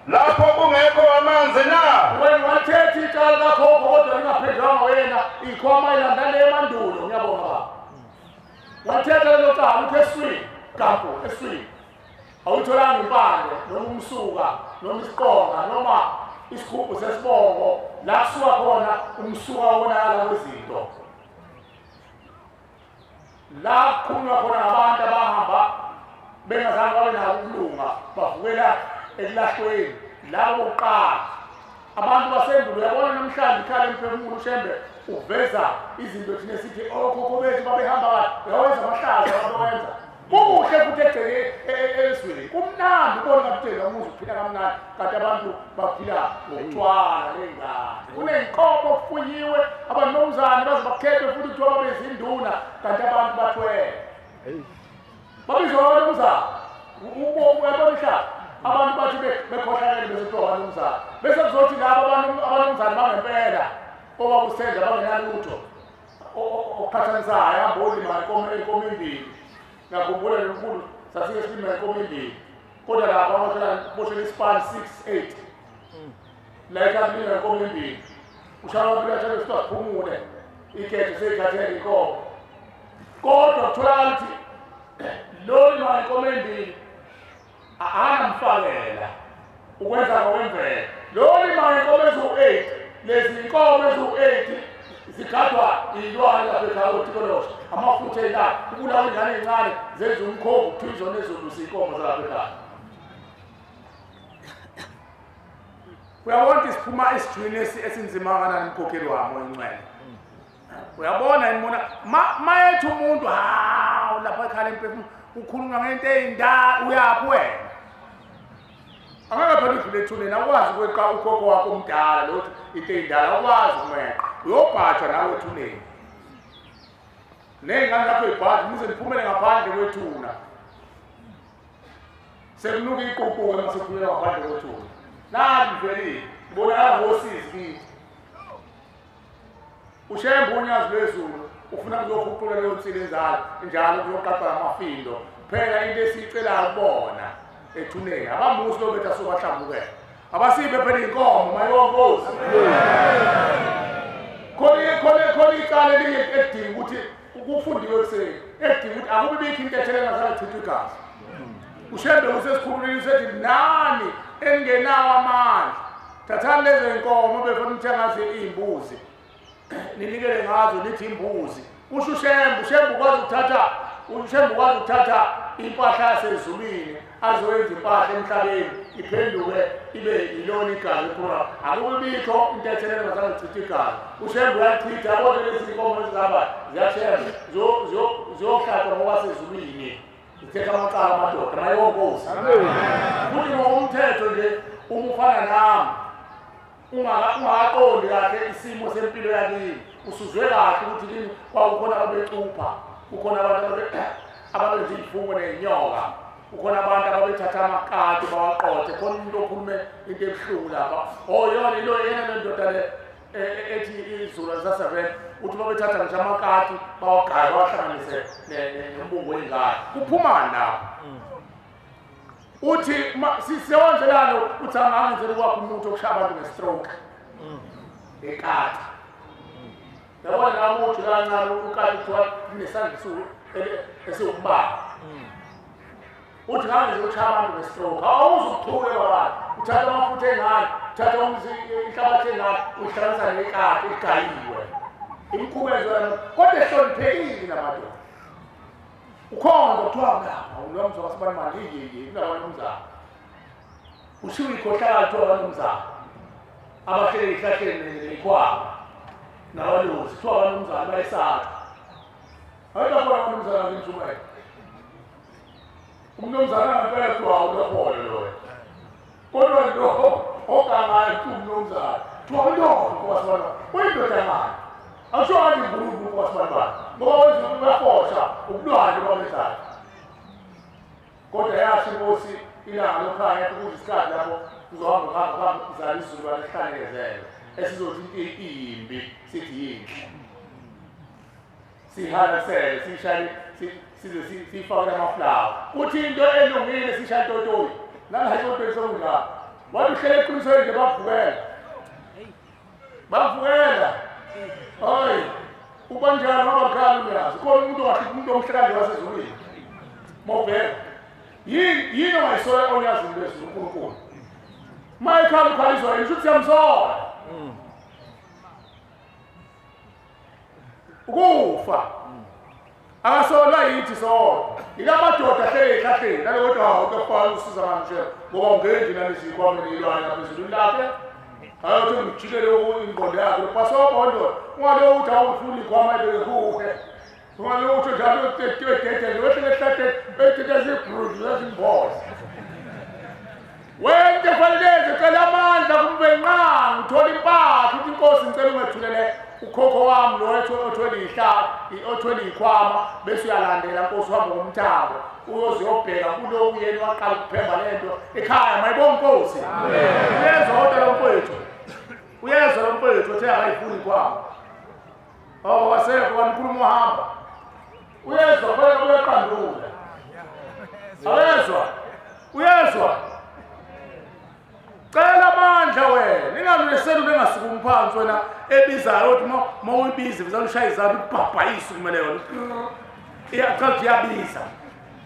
[SPEAKER 14] lapho kungekho amanzi na?
[SPEAKER 2] Wena ungathetha icala kakhokho kodwa lingaphendlwanga wena ikhwama ilandale emandulo. Ngiyabonga baba. Wathetha lelo cala uthi eswini kampo eswini. Awutholanga impande noma umsuka noma isiqonga noma isigubhu sesibongo la kusuka khona umsuka wonakala kwezinto. La kukhulunywa khona ngabantu abahamba bengazange babe nako ukulunga bavukela ekulahlweni labo kuqala. Abantu basendulo uyabona namhlanje ikhala emphefumulo uShembe uveza izinto thina sithi okhokho bethu babehamba kahle. Uyawenza amahlazo abawenza. Kuhle futhi egceke ezweni kumnandi ubona ngathi umuzi uphila kamnandi kanti abantu baphila ngokuthwala lengane. Kuney'nkomo kufunyiwe abanomzane baze bakhethwe futhi kuthiwa babe zinduna kanti abantu bathwele. Babizwa abanomzane uyabona ihlala abantu bathi bekhohlakele bese kuthiwa abanomzane bese kuzothi laba abanomzane bangempela obaba usenja bangenalutho oqhathanisayo abolima inkomo embili. Ngiyakhumbula lomkhulu sasike silima inkomo embili kodwa lapha boshela ispan 6 8 la ekhaya inkomo embili ushaya waphila tshela siphumule ikhethe seyikhathele inkomo kodwa kutholakala ukuthi lo lima inkomo embili akanamfakela ukwenza ngokwemvelo. Lo lima inkomo eziwu-8 lezi inkomo eziwu-8 zigadwa iy'lwane lapha ekhaya otikoloshe amafutha ey'lane kubulawa iy'ngane ey'ncane zenza umkhovu kuthiwa izona ezolusa iy'nkomo zalapha ekhaya. Uyabona ukuthi siphuma esijwini esinzima kanani mkhokheli wami oyingcwele. Uyabona yini mayethi umuntu hawu lapha ekhaya lemphefumulo ukhuluma ngento eyindala uyaphi wena? Angeke phela udlule ethuneni awukwazi ukweqa ukhokho wakho omdala lo into eyindala awukwazi ukumeqa. Uyobhajwa nawe ethuneni. Ney'ngane lapho ibhajwa nize niphumele ngaphandle kwethuna. Sekunuka iququke mase kuphumela ngaphandle kwethuna. Nani velile ngibonakala ngosizi kithi. Ushembe unyazi lwezulu ufuna kuzokhuphula leyo nsila enzalo njalo kuyoqaqa amafindo. Phela into esiyicelayo kubona ethuneni abamusi lo bethi asobahlambukela. Abasiphe phela inkomo mayonkosi. Khona icala elinye edinga ukuthi kufundiwe ekuseni edinga ukuthi akube bikho into ethele ngazange chithwe igazi. Ushembe usesikhululile usethi nani engenawo amandla thathani lezo inkomo befuna ukuthenga iy'mbuzi ninikele ngazo nithi imbuzi. Usho uShembe, uShembe ukwazi ukuthatha impahla yasezulwini azoyenza impahla emhlabeni iphenduke ibe yilona igazi ephuma. Akubikho into ethelele ngazange chithe igazi. uShembe uyachitha yabona lezi nkomo ezihamba ziyashembe ziyohlatshwa ngokwasezulwini. Zithetha amacala amadoda mayonkosi. Futhi ngokomthetho nje uma ufana nami ungaqondi kahle isimo sempilo yakini usuzwe kahle ukuthi kini kwakukhona ababecupha, kukhona abantu ababenza iy'fungo ney'nyoka, kukhona abantu ababethatha amakati bawaqothe, khona umuntu okhulume into ebuhlungu lapha. Oh yona ilo yena le ndoda le ethi izulu alisasevele uthi babethatha ngisho amakati bawagaye bawahlanganise nombungu wey'ngane. Kuphumani lapho? Uthi sisewanzelano uthi angangenzela ukwakho umuntu okushaya abantu nge-stroke ekati. Yabona nami uthi kancane ukati kuthiwa kunesandla esiwumbala. Uthi ngangenzela ukushaya abantu nge-stroke. Awuzukuthule kwabantu. Uthatha amafutha engane, uthatha inhlabathi engane, uyihlanganisa nekati egayiwe. Imikhuba yenziwa kodwa ehloniphekile namadoda. Ukhona kuthiwa lapha ulomzo wasibani manje kunabanumzana. Ushiwo ikhohlakala kuthiwa abanumzana. Abahleli ezihlahleni nezikhwama nabalozi kuthiwa abanumzana bayesaba. Ayikho abanumzana ngemshumayelo. Umnumzana ngempela kuthiwa awulokholo loyo. Kodwa lo ogangayo kuthiwa umnumzana kuthiwa indoda kwasibani uyindoda ngani? Angisho ngathi inkulunkulu kwasibani ngoba wenza uyafosha ubulwane babenzayo. Kodwa yasho inkosi ilanga lokhanya ukuthi isikhathi lapho kuzohamba kuhamba kuzala isizukulwane esihlanekezelo esizothi into iyimbi sithi yinhle. Sihalasele sishaye size siyifake amaflawa. Uthi into elungile sishaye totoyi. Nala esontweni sekunjalo. Wathi uhlele eqinisweni nje bavukela. Bavukela. Hayi, ubanjani ngoba uyazi. Khona umuntu ongahlupha umuntu omhlanje wasezulwini. Mawubheka. Yini ongayisola onyazini lwezulu uNkulunkulu? Mayikhala ukhaliswa yini ukuthi siyamsola. Ukufa. Akasolwa yithi sona. Ilamadoda ahlele ezihlahleni nalo kodwa hawu kuyafana usiza manje ngoba ungenje nalezi zikhwama nelwane ngaphezulu lakhe. Ayothi ngijikele ingqondo yakho pasopha ndoda. Ungalo uthi awufuni ikhwama ibeke kuwe. Ungalo uthi njalo utetete wehle ehlahleni ethethe zibrudu zimboza. Wente fanele cela amandla kumbe nqangi uthola impahla uthi inkosi ngicela ungethulele ukhokho wami lo othwele ihlala othwele ikhwama bese uyalandela inkosi uhamba ngomthambo uyoze uyobheka kuloku yena waqala ukuphemba lento ekhaya mayibonga inkosi. Uyezwa kodwa lo mfowethu, uyezwa lo mfowethu othe akayifuni ikhwama. Oh wasekho wanikhuluma uhamba. Uyezwa phela uyaqandula. Awezwa? Uyezwa? Cela amandla wena. Ningaluleseli bengasukumi phansi wena ebizayo uthi mawuyibiza vizana ushaya izandla ubhabhayise kumele yona. Iyaqala iyabiza.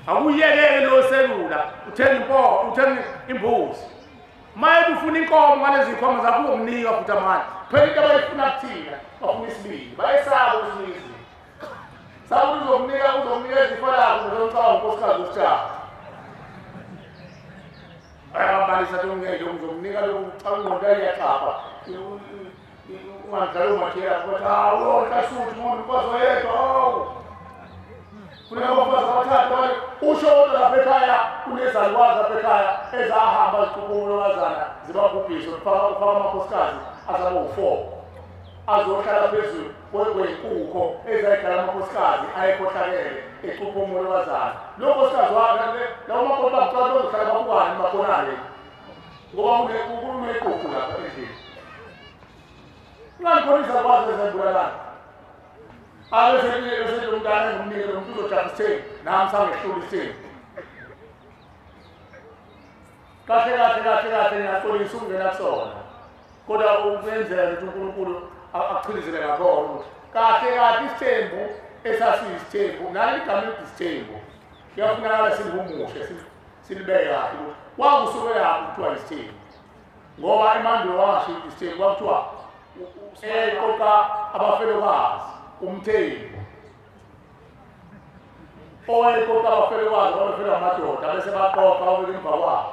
[SPEAKER 2] Akuyekele lo selula uthenga impo, uthenga imbuzi. Maye ufuna inkomo ngalezi inkomo zakho uzokunika futhi amandla. Phela into abayifuna kuthina bafuna isibili. Bayesaba ukusinika. Sabe uzokunika uzokunikeza ifa lakho uzocabanga unkosikazi wesitshaba. Ayabalisa ukuthi ngeke uzokunika lokhu cha ingqondo iyaxhapha. Ungadlala umathela ukuthi hawu hlasuthi umuntu umfazi oyedwa hawu. Kunabafazi abathathu usho kodwa lapha ekhaya kunezalukazi lapha ekhaya ezahamba zicupha umlokazana zibabhubhise ufaka amakhosikazi azabe u4 azohlala phezulu kwenkukho ezayidlala amakhosikazi ayekhohlakele ecupha umlokazana. Lo nkosikazi wakhe lawo makoti bakucala bazohlala babukane bakhona-ke ngoba kuneqhuqhu lapha endlini. Ungakhona izakwazi ezibulalana. Ake umntana ngumnike lo muntu uzojaha isithembu nami sangehlula isithembu. Kahle kahle kahle kahle ngiyaxolisa ukungena kusona. Kodwa ukuyenzeka ukuthi uNkulunkulu akuchilizele ngakhona ukuthi kahle kahle isithembu esasiyisithembu naleli gama elithi isithembu kuyafunakala silihumushe silibeke kahle ukuthi kwakusuke lapho kuthiwa isithembu. Ngoba emandulo wangasho isithembu kwakuthiwa eqoqa abafelokazi umthembu owayeqoqa abafelokazi abafelwa amadoda bese baqoqa babeke emva kwabo.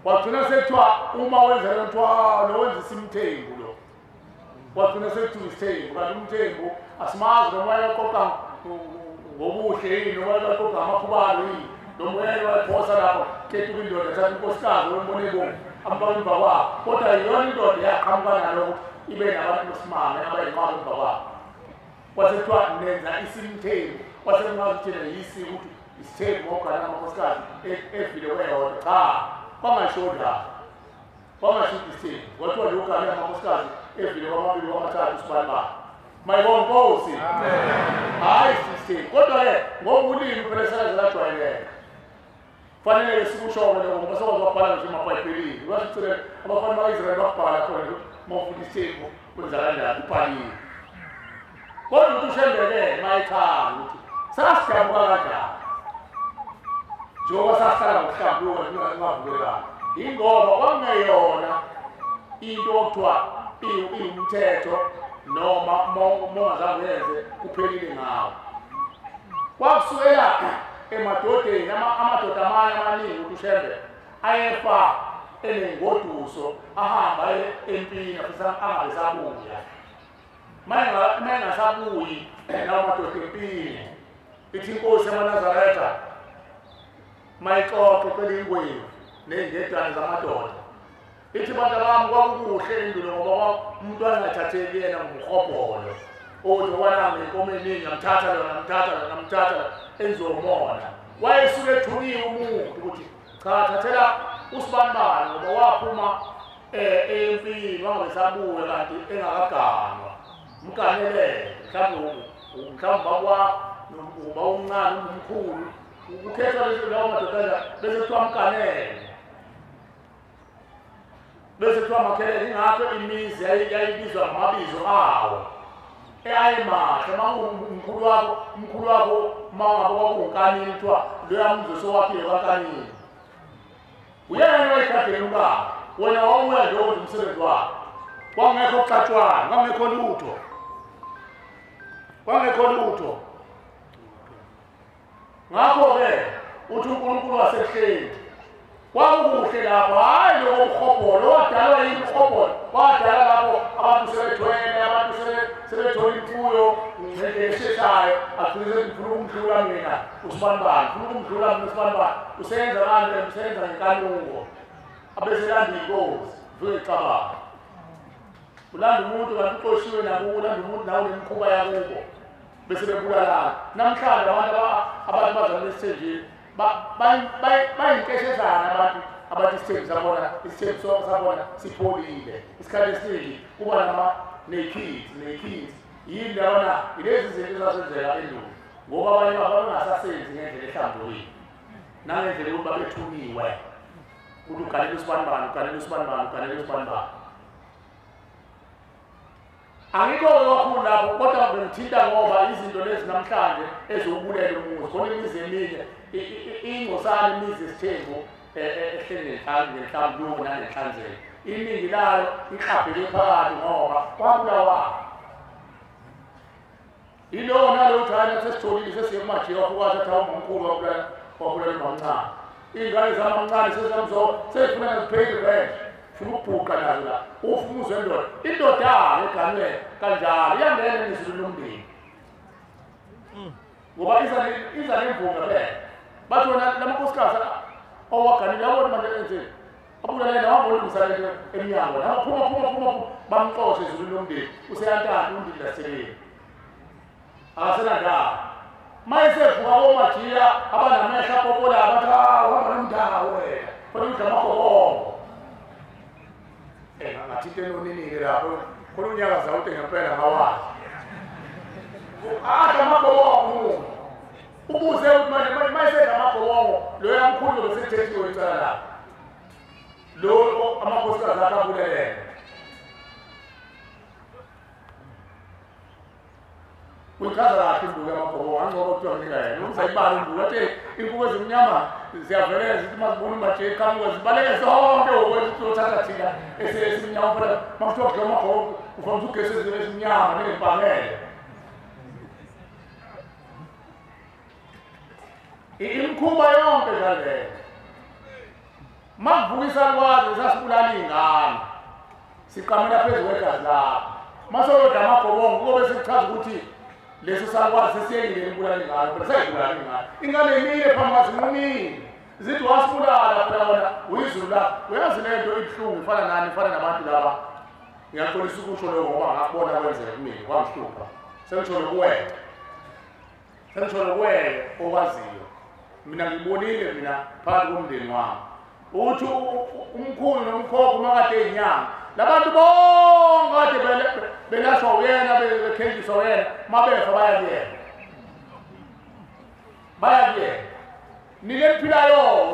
[SPEAKER 2] Kwagcina sekuthiwa uma wenza le kuthiwa lo wenza isimthembu lo. Kwagcina sekuthiwa isithembu kanti umthembu asimazi noma wayeqoqa ngobuhle yini noma wayeqoqa amakhubalo yini noma wayephosa lapho ketuka indoda thatha unkosikazi wembona ebomvu amfake emva kwabo. Kodwa yiyona indoda yaqhamuka nalo ukuthi ibe nabantu besimame abayinqwaba emva kwabo. Kwase kuthiwa nenza isimthembu kwase kungazi ukuthi thina yisiko ukuthi isithembu ngogana amakhosikazi evile kweyodwa. Cha, kwangasho njalo, kwangasho ukuthi isithembu kwathiwa nje ugane amakhosikazi evile kwamabili kwamathathu sibanibani. Mayibonga Nkosi. Hhayi isithembu kodwa-ke ngoba ulimi phela selaze lajwayeleka fanele sikusho-ke lokho ngoba sokwazi wakubhala ngisho emabhayibhelini. Uyasicela abafana baka-Israyeli bakubhala khona nje uma ufuna isithembu kwenza kanjani kubhaliwe. Kodwa ukuthi ushembeke mayichaza ukuthi sasidabuka kanjani njengoba sasihlala ngokuhlambuluka singavukelani. Yingoba kwakungeyona into okuthiwa iwumthetho noma mongazange uyenze kuphelile ngawo. Kwakusukela emadodeni amadoda amanye amaningi ukuthi ushembe ayefa enengoduso ahamba empini futhi angabe sabuya. Mayengasabuyi lawo madoda empini ithi inkosi yamaNazaretha mayixoxe cela ingwevu ney'ngedwane zamadoda ithi bantu bami kwakukuhle endulo ngoba umuntu angathatheki yena ngumhobholo othi kwanami inkomo eningi amthatha lona amthatha lona amthatha lona enziwe umona. Wayesuke ethukiwe umuntu ukuthi cha thathela usibanibani ngoba waphuma empini wangabe sabuya kanti engakaganwa. Mganelele mhlawumbe mhlawumbe uba umncane umkhulu ukhethwa lawo madoda bese kuthiwa mganele bese kuthiwa makhelele. Ingakho imizi yayibizwa ngamabizo awo eyayemahle. Uma umkhulu wakho uma ngabe kwakuwunkanini kuthiwa loya mzi osowakhile kwankanini uyena owayegadela umkakhe wena wawuya nje wenza umsebenzi wakhe. Kwangekho kuxatshwana, kwangekho lutho, kwangekho lutho. Ngakho-ke uthi uNkulunkulu wasehleli kwakukuhle lapho, hhayi lokho mhobholo wadalwa yini umhobholo wadala lapho abantu sebethwele abantu sebethola imfuyo ngendlela esheshayo agcine ngifuna ukumdlula mina usibanibani ngifuna ukumdlula mina usibanibani useyenza kanje useyenza ngenkanuko abeselanda inkosi mvuke icabanga ulanda umuntu kanti uxoshiwe nakubo ulanda umuntu nawe nemikhuba yakubo bese bebulalana. Namhlanje abantu bazalwa esithenjini bayinkeshezana abantu abathi isithembu sabona isithembu sabona sipholile. Isikhathi esiningi kuba nama nekids yini lana ilezi zinto ezasenzeka endulo ngoba abanye babengasasenzi ngendlela ehlambulukile nangendlela yokuba bethunyiwe ukuthi uganele usibanibani uganele usibanibani uganele usibanibani. Angikho kakhulu lapho kodwa bengithinta ngoba izinto lezi namhlanje ezokubulela umuzi khona imizi eminye ingcosana imizi esithembu ehleli ngenhlambuluko nangenhlanzeko iningi layo iqabhele phakathi ngoba kwabulawa yilowo nalowo thana sesitholile sesiye kumajiwa futhi athi umkhulu wabulala wabulala umamncane iy'ngane zamamncane sezamzo sezifuna zipay rent Funa ukubhuqa nazo la. Ufa umuzi wendoda. Indoda-ke eganwe kanjalo iyangena ezulwini lomndeni. Ngoba iza nemvunga phela. Bathi wena lamakhosikazi owaganile yabona manje enzeni. Abulale nawo ngolungisa lento emnyango. Lapho phuma phuma phuma bamxoshe ezulwini lomndeni. Useyantana umndeni laseleni. Akasenandawo. Mayesevuka omajiya abanamehlo apopola abathi uhamba nomndawo wena. Khona udla amagobongo. Ngathi into enonini-ke lapho khona unyaka zawude ngempela ngawazi. Adla amagobongo. Ubuze ukuthi manje mayesedla amagobongo loya mkhulu besethethiwe icala lapho. Lo amakhosikazi akhe abulelene. Uyichaza kahle induku yamagobongo angoba kuthiwa nginika yena. Uzayibala induku athi inkukhu ezimnyama ziyavelela zithi mazibona umajiya eqhamuka zibaleke zonke ukuthi uzothatha thina esimnyama phela makuthiwa kudliwa amagobongo uvamise ugesi ezimnyama ney'mpangele. Imikhuba yonke njalo leyo. Makuvuka isalukwazi sasibulala iy'ngane. Siqamela phezu kwegazi lakho. Maseyodla amagobongo kuyobe sekuchaza ukuthi leso salukwazi sesiyekile ukubulala ingane, phela seyibulala ingane. Ingane imile phambi kwazo inqumile. Zithi wasibulala phela wena uyizulu la. Uyazi le nto ibuhlungu ifana nani, ifana nabantu laba. Ngiyaxolisa ukusho lokho ngoba ngakubona kwenzeka kumina kwangihlupha. Sengisho lokuwena. Sengisho lokuwena okwaziyo. Mina ngibonile mina phakathi komndeni wami. Uthi umkhulu nomkhokho makade inyanga. Labantu bonke kade belashwa uyena bekhenjiswa uyena mabefa baya kuyena. Baya kuyena. Nile niphilayo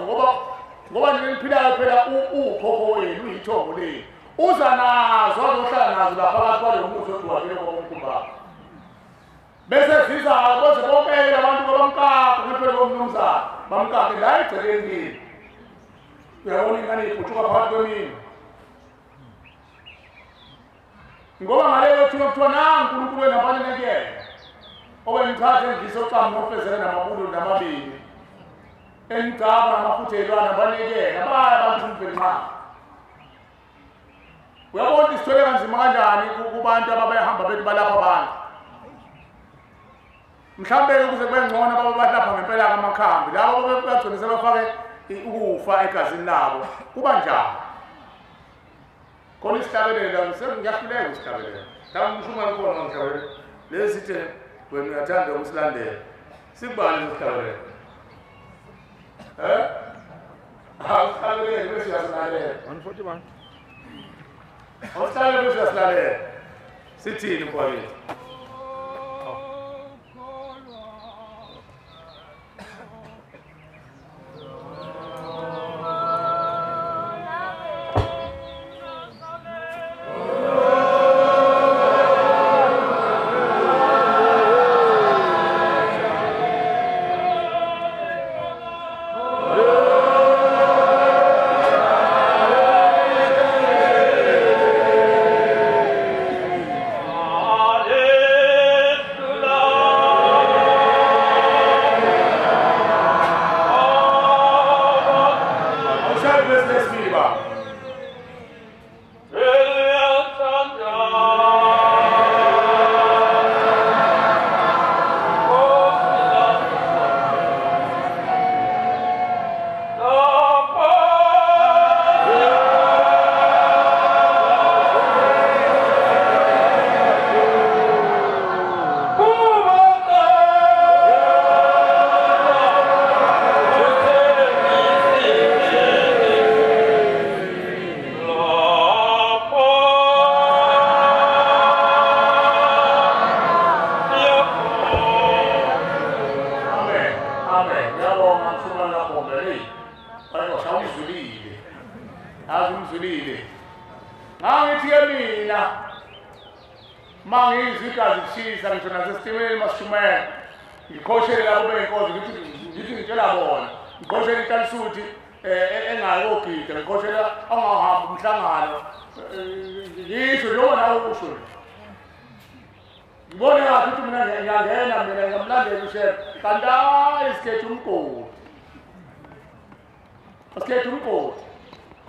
[SPEAKER 2] ngoba nile niphilayo phela ukhokho wenu uyithongo lenu. Uza nazo azohlala nazo lapha phakathi kwalo muzi oduwakele kwabomkhumba. Bese ziza boze bonke abantu babamkapa ngempela komnumzana bamkapa la egcekeni leli. Uyabona ingane ibhutshuka phakathi kwemini. Ngoba ngaleyo thuba kuthiwa nangu uNkulunkulu wena mfanele kuyena. Obengithathe ngidlise ucamu nofezela namabulu namabili. Engigcaba namafutha elwana mfanele kuyena baya abantu umveli nqa. Uyabona ukuthi sithwele kanzima kanjani kubantu ababehamba bethi balapha abantu. Mhlawumbe kuze kube ngcono baba balapha ngempela amakhambi. Labo bagcina sebafake ukufa egazini labo. Kuba njani? Khona isihlabelelo ngiyahluleka isihlabelelo. Mhlawumbe usho uma khona ngihlabelelo. Lesi sithe wena uyathanda ukusilandela. Sikubani isihlabelelo? Eh? Awusihlabelele bese uyasilalela.
[SPEAKER 15] 141.
[SPEAKER 2] Awusihlabelele bese uyasilalela. Sithini mfowethu?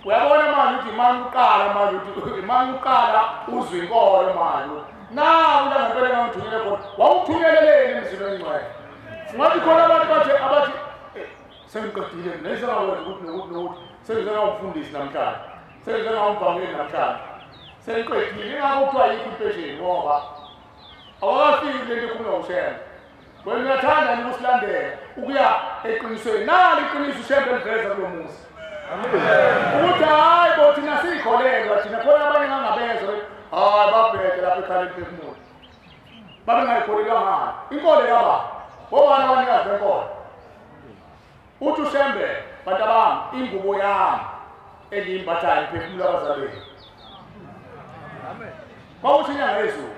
[SPEAKER 2] Uyabona manje ukuthi imali uqala manje ukuthi imali uqala uzwe inkolo manje. Nawu la ngempela ngangithunyele khona. Wawuthunyeleleni emzini oyingcwele. Ngathi khona abantu bathi abathi sengiqedile nesengakwenza ukuthi nokuthi nokuthi sengizengawumfundisi namhlanje. Sengizengawumvangeli namhlanje. Sengiqedile ingakho kuthiwa yikho impesheni ngoba awakafiki kule nto ekhulunywa uShembe. Wena uyathanda yini ukusilandela ukuya eqinisweni? Nali iqiniso uShembe eliveza kulo muzi. Ukuthi hayi bo thina siyikholelwa thina khona abanye ngangabezwa hayi babheke lapha ekhaya lemphefumulo. Babengayikholelwa ngani? Inkolo kababa. Bobani abanikazi benkolo? Uthi uShembe bantu bami ingubo yami engiyimbathayo iphefumulo abazali bethu. Amen. Kwawuthi inyanga yezulu.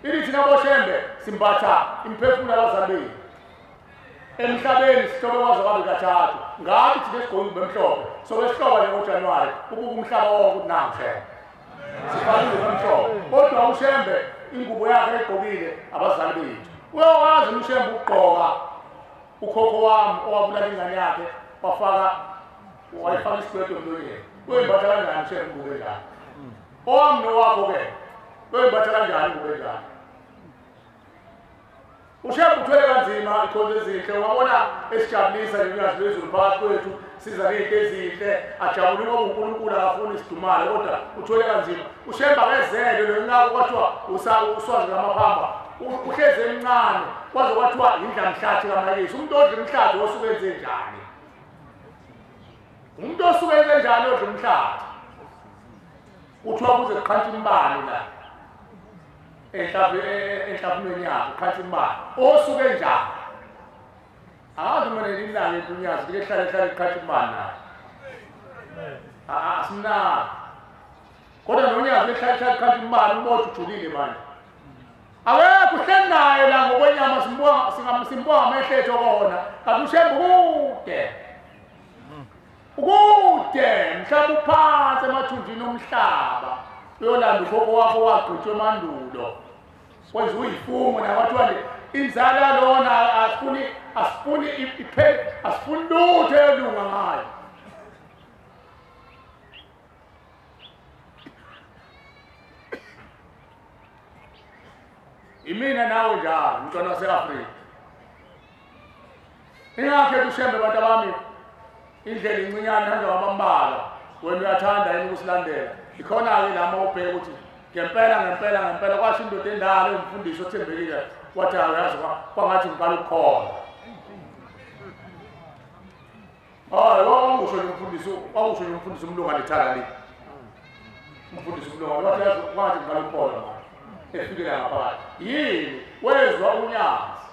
[SPEAKER 2] Ithi thina boShembe simbatha imphefumulo abazali bethu. Emhlabeni sihlobe kwaze kwabe kathathu. Ngathi thina esigqoke ingubo emhlophe. Sobe sihloba nje ngoJanuwari ubuka umhlaba wonke ukuthi nangu Shembe. Sifake ingubo emhlophe. Kodwa uShembe ingubo yakhe ayigqokile abazali bethu. Uyakwazi uShembe ukugqoka ukhokho wami owabulala ingane yakhe wafaka wayifaka isigwedwe emlonyeni. Uyimbatha kanjani uShembe ingubo enjalo? Owami nowakho ke uyimbatha kanjani ingubo enjalo? uShembe uthwele kanzima ikhonzo ezinhle ungabona esijabulisa ngenyazi lwezulu phakathi kwethu siza ney'nto ezinhle ajabule ngoba uNkulunkulu akafuni sidumale kodwa uthwele kanzima. uShembe akezele lo nyaka kwathiwa uswazi lamaphamba uhlezi emncane kwaze kwathiwa indlamhlathi kaMakisi. Umuntu odla umhlathi osuke enze njani? Umuntu osuke enze njani odla umhlathi? Kuthiwa kuze kuqhantshe imbani la enhlafunweni yakhe uqhantshe imbani osuke njani? Akazi mina lilanga entunyazi like hlale hlale kuqhantshe imbani naye. Asimnaki kodwa nonyazi lehlale hlale kuqhantshe imbani umoya ujulile manje. Awekho uhleli naye la ngokwenyama simbonga amehlo ethu okona kanti uShembe kude. Ukude mhlawumbe uphansi emathunjini omhlaba uyolanda ukhokho wakho wagqitshwa emandulo wenza uyifungo nakwathiwa nje inzala lona asifuni asifuni lutho elunga ngayo. Imina nawe njalo mntwana wase-Afrika. Ingakho uShembe bantu bami indlela incinyane hanja wabambalwa wena uyathanda yini ukusilandela. Ikhona-ke la uma ubheka ukuthi ngempela ngempela ngempela kwasho indoda endala umfundisi othembekile wathi yazi kwangathi ngiqala ukukholwa. Hayi wakusho nje umfundisi wakusho nje umfundisi umlunga nethala le. Umfundisi umlunga wathi yazi kwangathi ngiqala ukukholwa manje. Efikela ngaphakathi. Yini wezwa unyazi.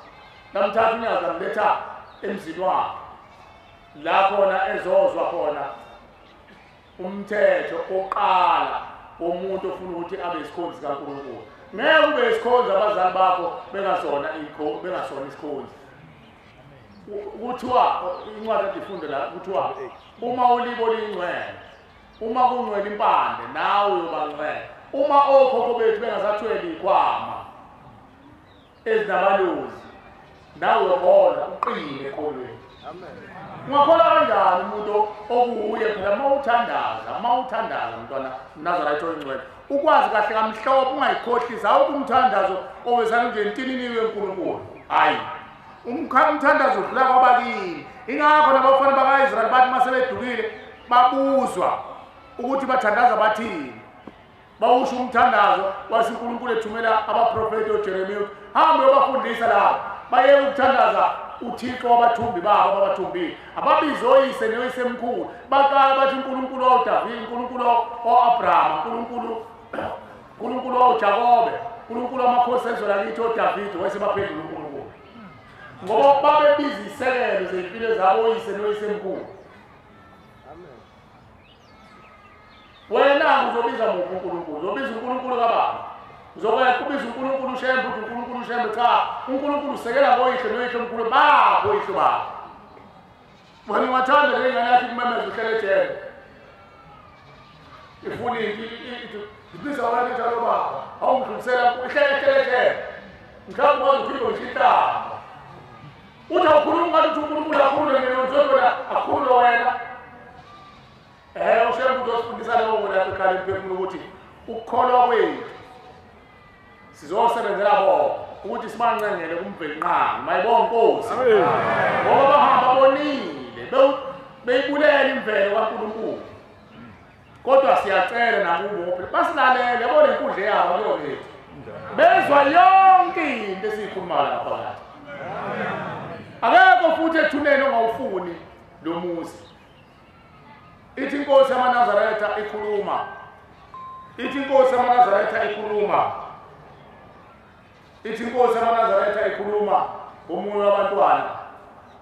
[SPEAKER 2] Lamthatha unyazi lamletha emzini wakhe. La khona ezozwa khona umthetho oqala womuntu ofuna ukuthi abe isikhonzi kaNkulunkulu. Ngeke ube isikhonzi abazali bakho bengasona bengasona isikhonzi. Kuthiwa incwadi edifunde la kuthiwa uma ulibo lingcwele, uma kungcwele impande nawe uyoba ngcwele. Uma okhokho bethu bengasathwele ikhwama ezinabalozi nawe uyobona uqine ekholweni. Ungakholwa kanjani umuntu okuye phela uma uthandaza mntwana Nazareth oyingcwele ukwazi kahle kamhlophe ungayikhohlisi awukho umthandazo owezana nje ntininiwe eNkulunkulu. Hayi umthandazo udlula kwabakini. Ingakho nabafana bakaIsrael bathi mase bedukile babuzwa ukuthi bathandaza bathini. Bawusho umthandazo wathi uNkulunkulu ethumela abaprofeti oJeremiya ukuthi hambe uyobafundisa lapho baye ukuthandaza uThixo wabathumbi babo ababathumbile ababize oyise noyisemkhulu baqala bathi uNkulunkulu waDavide, uNkulunkulu waAbraham, uNkulunkulu waJakobe, uNkulunkulu wamakhosi ezwe lakithi oDavide wayesebaphendula uNkulunkulu ngoba babebiza isekelo zempilo zabo oyise noyisemkhulu. Wena uzobiza muphi uNkulunkulu? Uzobiza uNkulunkulu kababa? Uzokuya kubiza uNkulunkulu uShembe uthi uNkulunkulu uShembe? Cha, uNkulunkulu usekela ngoyihlo noyihlo omkhulu babo oyihlo babo. Wena ungathanda le ngane yakho ikumemeza uhlele ejele ifuna into ibiza wena njalo baba awungidlulisela uhlele ejele mhlawumbe wazi ukhuluma ngisho inhlamba uthi awukhuluma ngathi uthi uNkulunkulu akhulume mina uzodwa akhulume wena. UShembe uzosifundisa lokho lapha ekhaya emphefumulo ukuthi ukukholwa kwethu sizosebenzela bona ukuthi sibancengele kuMvelinqangi mayibonga Nkosi ngoba bahamba bonile beyibulela imvelo kaNkulunkulu kodwa siyacela nakubo phela basilalele yabo lenkundla yabo kuyo lethu bezwa yonke into esiyikhuluma lapha phakathi. Akekho futhi ethuneni ongawufuni lo muzi. Ithi inkosi yamaNazaretha ikhuluma, ithi inkosi yamaNazaretha ikhuluma, ithi inkosi yamaNazaretha ikhuluma omunye wabantwana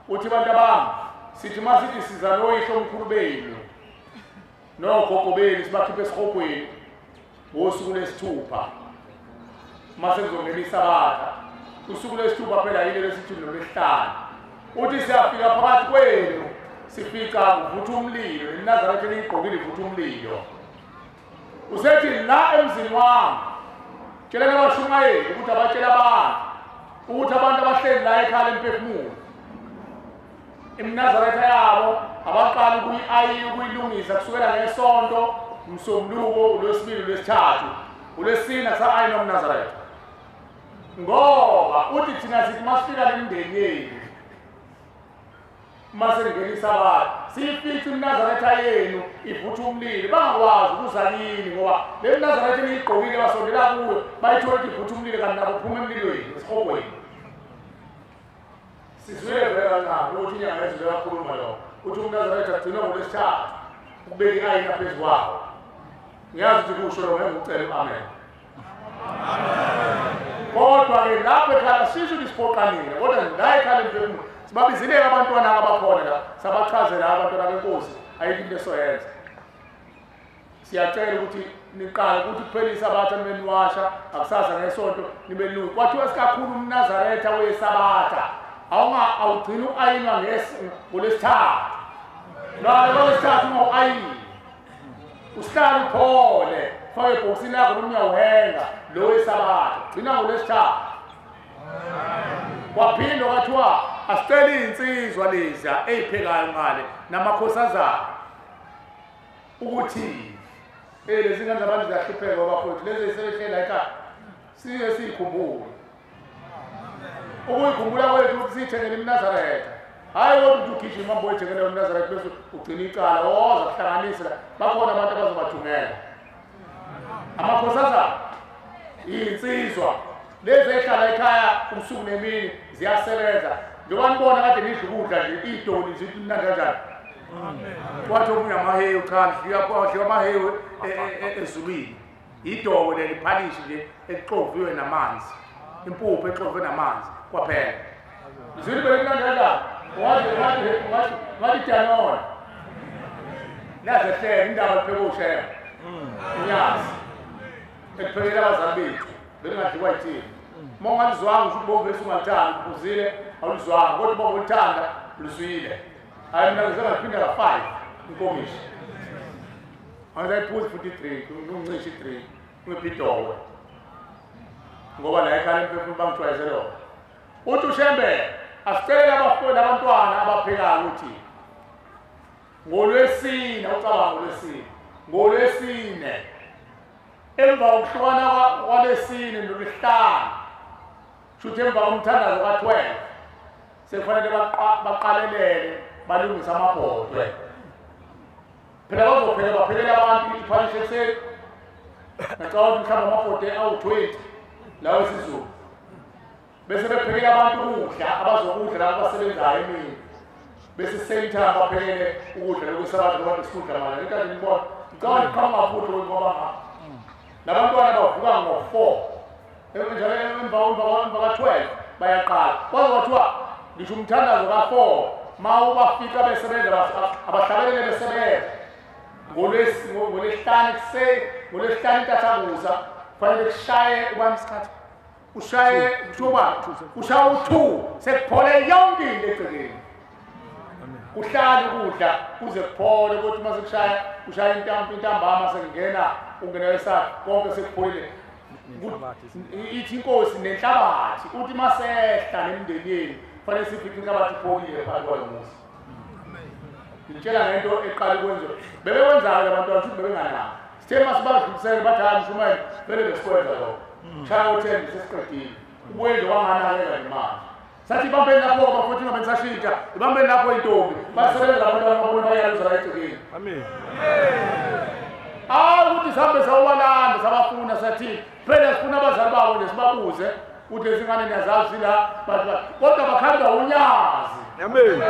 [SPEAKER 2] uthi bantu abami sithi masithi siza noyihlo omkhulu benu nogogo benu sibakhiphe esihogweni ngosuku lwesithupha mase kuzongena isabatha. Usuku lwesithupha phela yile lesithi nolwesihlanu. Uthi siyafika phakathi kwenu sifika kuvutha umlilo, iNazaretha liyigqokile ivutha umlilo. Usethi la emzini wami tshela abashumayeli ukuthi abatshela abantu ukuthi abantu abahleli la ekhaya lemphefumulo iMnazaretha yabo abaqali ukuyilungisa kusukela ngesonto, umsombuluko, ulwesibili, ulwesithathu, ulwesine kusa-ayina umNazaretha. Ngoba uthi thina sithi masifika nemindeni yenu mase ngena isabatha siyifice iMnazaretha yenu ivutha umlilo, bangakwazi ukuza kini ngoba le Mnazaretha eniyigqokile basondela kuyo bayithola ukuthi ivutha umlilo kanti nabo phuma emlilweni esihogweni. Sizwile vele kancane ukuthi inyanga yezulu yakhuluma lokho uthi umNazaretha agcinwe ngolwesithathu ukubeka i-ayina phezu kwawo. Ngiyazi ukuthi kusho lokho ngeke ngikucele u-amen. Kodwa-ke lapho ekhaya sisho ukuthi siphoqanile kodwa la ekhaya lemphefumulo sibabizile abantwana abakhona la sabachazela abantwana benkosi ayikho into esoyenza. Siyacela ukuthi niqale ukuthi kuphele isabatha nibe niwasha akusasa ngesonto nibe niluka. Kwathiwa sikakhulu umNazaretha wesabatha awugcina u-ayinwa ngolwesithathu nalolwesithathu ungawu-ayini usihlale uphole fake ebhokisini lakho noma uyawuhenga lo wesabatha gcina ngolwesithathu. Kwaphindwa kwathiwa asicele iy'nsizwa leziya ey'phekayo ngale namakhosazana ukuthi lezi ngane zabantu ziyahlupheka bafowethu lezi esebehlela ekhaya siye siyikhumbule. Ukuyikhumbula kwethu ukuthi siyithengele iMnazaretha hhayi kodwa ukuthi ugijima uhambe uyithengele iMnazaretha bese ugcina icala woza kuhlanganise la bakhona abantu abazobathungela amakhosazana iy'nsizwa lezi ehlala ekhaya ubusuku nemini ziyasebenza. Njengoba nibona kade nidla ukudla nje idoli nje imnandi kanjani. Kwathi omunye amahewu cha dliwa amahewu ezulwini idoko leli phalishi nje exoviwe namanzi impuphu exoviwe namanzi kwaphela. Izulu belimnandi kanjani wathi danona nazehlele indaba lipheke uShembe uyazi ekuphekela abazali bethu belingadliwa yithini. Uma ungalizwanga usho ukuthi bese ungalithandi uphuzile awulizwanga kodwa uma ulithanda ulizwile. Hayi mina ngize ngaphinda ka-5 inkomishi angizayiphuzi futhi i-drink ungincishe i-drink ungiphi idokwe ngoba la ekhaya emphefumulo bangijwayeze lokho. Uthi uShembe asicele abafowethu abantwana abaphekayo ukuthi ngolwesine ucabanga ngolwesine ngolwesine emva kokuhlukana kwalesine nolwesihlanu shuthi emva komthandazo ka-12 sekufanele baqalelele balungise amabhodwe. Phela bazophela baphekele abantu iphalishe ekuseni ngicabanga ukuthi mhlawumbe amabhodwe awu-20 lawo esiZulu bese bephekela abantu ukudla abazokudla laba abasebenzayo emini bese same time baphekele ukudla lokwesabatha ngoba besikudla manje ngenkathi ngibona ngicabanga iqhamuka futhi ngoba ngapha nabantwana bavuka ngo-4 njalo emva ka-12 bayaqala kwaze kwathiwa ngisho umthandazo ka-4 ma ubafika besebenza abahlabelele besebenza ngolwesihlanu ekuseni ngolwesihlanu intathakusa kufanele kushaye ubani isikhathi ushaye kushuba ushaye u-2 sekuphole yonke into egcekeni kuhlale ukudla kuze kuphole kodwa uma sekushaya kushaya intambama sekungena ungena wesakhe konke sekupholile. Ithi inkosi nenhlabathi uthi masehla nemindeni yenu kufanele sifike inhlabathi ipholile phakathi kwalo muzi. Ngitshela ngento eqala ukwenziwa. Bebekwenzayo abantwana futhi bebenganako. Sithe masibadlulisele bathi hayi mshumayeli vele besikwenza lokho. Shaya u-10 sesiqedile. Ubuye nje wanganakeka nje manje. Sathi ibambeni lapho bafowethu ingabe nisashintsha, ibambeni lapho intombi. Basebenza abantwana babona bayaluza la egcekeni.
[SPEAKER 15] Amen.
[SPEAKER 2] Hayi ukuthi sihambe sawubalanda sabafuna sathi phela sifuna abazali babo nje sibabuze ukuthi lezi ngane niyazazi la bathi kodwa bakhanda unyazi.
[SPEAKER 15] Amen.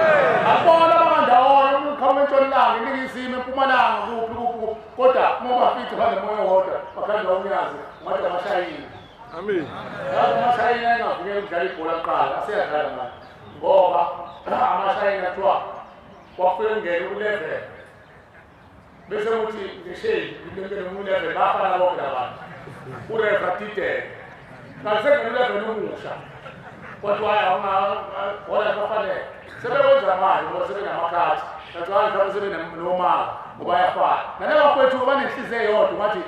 [SPEAKER 2] Abona abangandawonye uqhamuka entshonalanga eningizimu empumalanga kuphi kuphi kodwa uma bafice banemoya owodwa bakhanda unyazi ngathi abashayile.
[SPEAKER 15] Amen.
[SPEAKER 2] Yazi amashayina engavunyelwa ukudlala ibhola kuqala aseyadlala manje ngoba amashayina kuthiwa kwafike kungene u-11 bese kuthi ngesheli ngene u-11 bafana bonke labantu urefa dideke kanti sengene u-11 omusha kwathiwa hayi bhola bafanele sebekwenza manje ngoba sebenamakhathi kanti hayi mhlawumbe sebenomaka ngoba ayafana nalabafowethu banenhliziyo eyodwa ngathi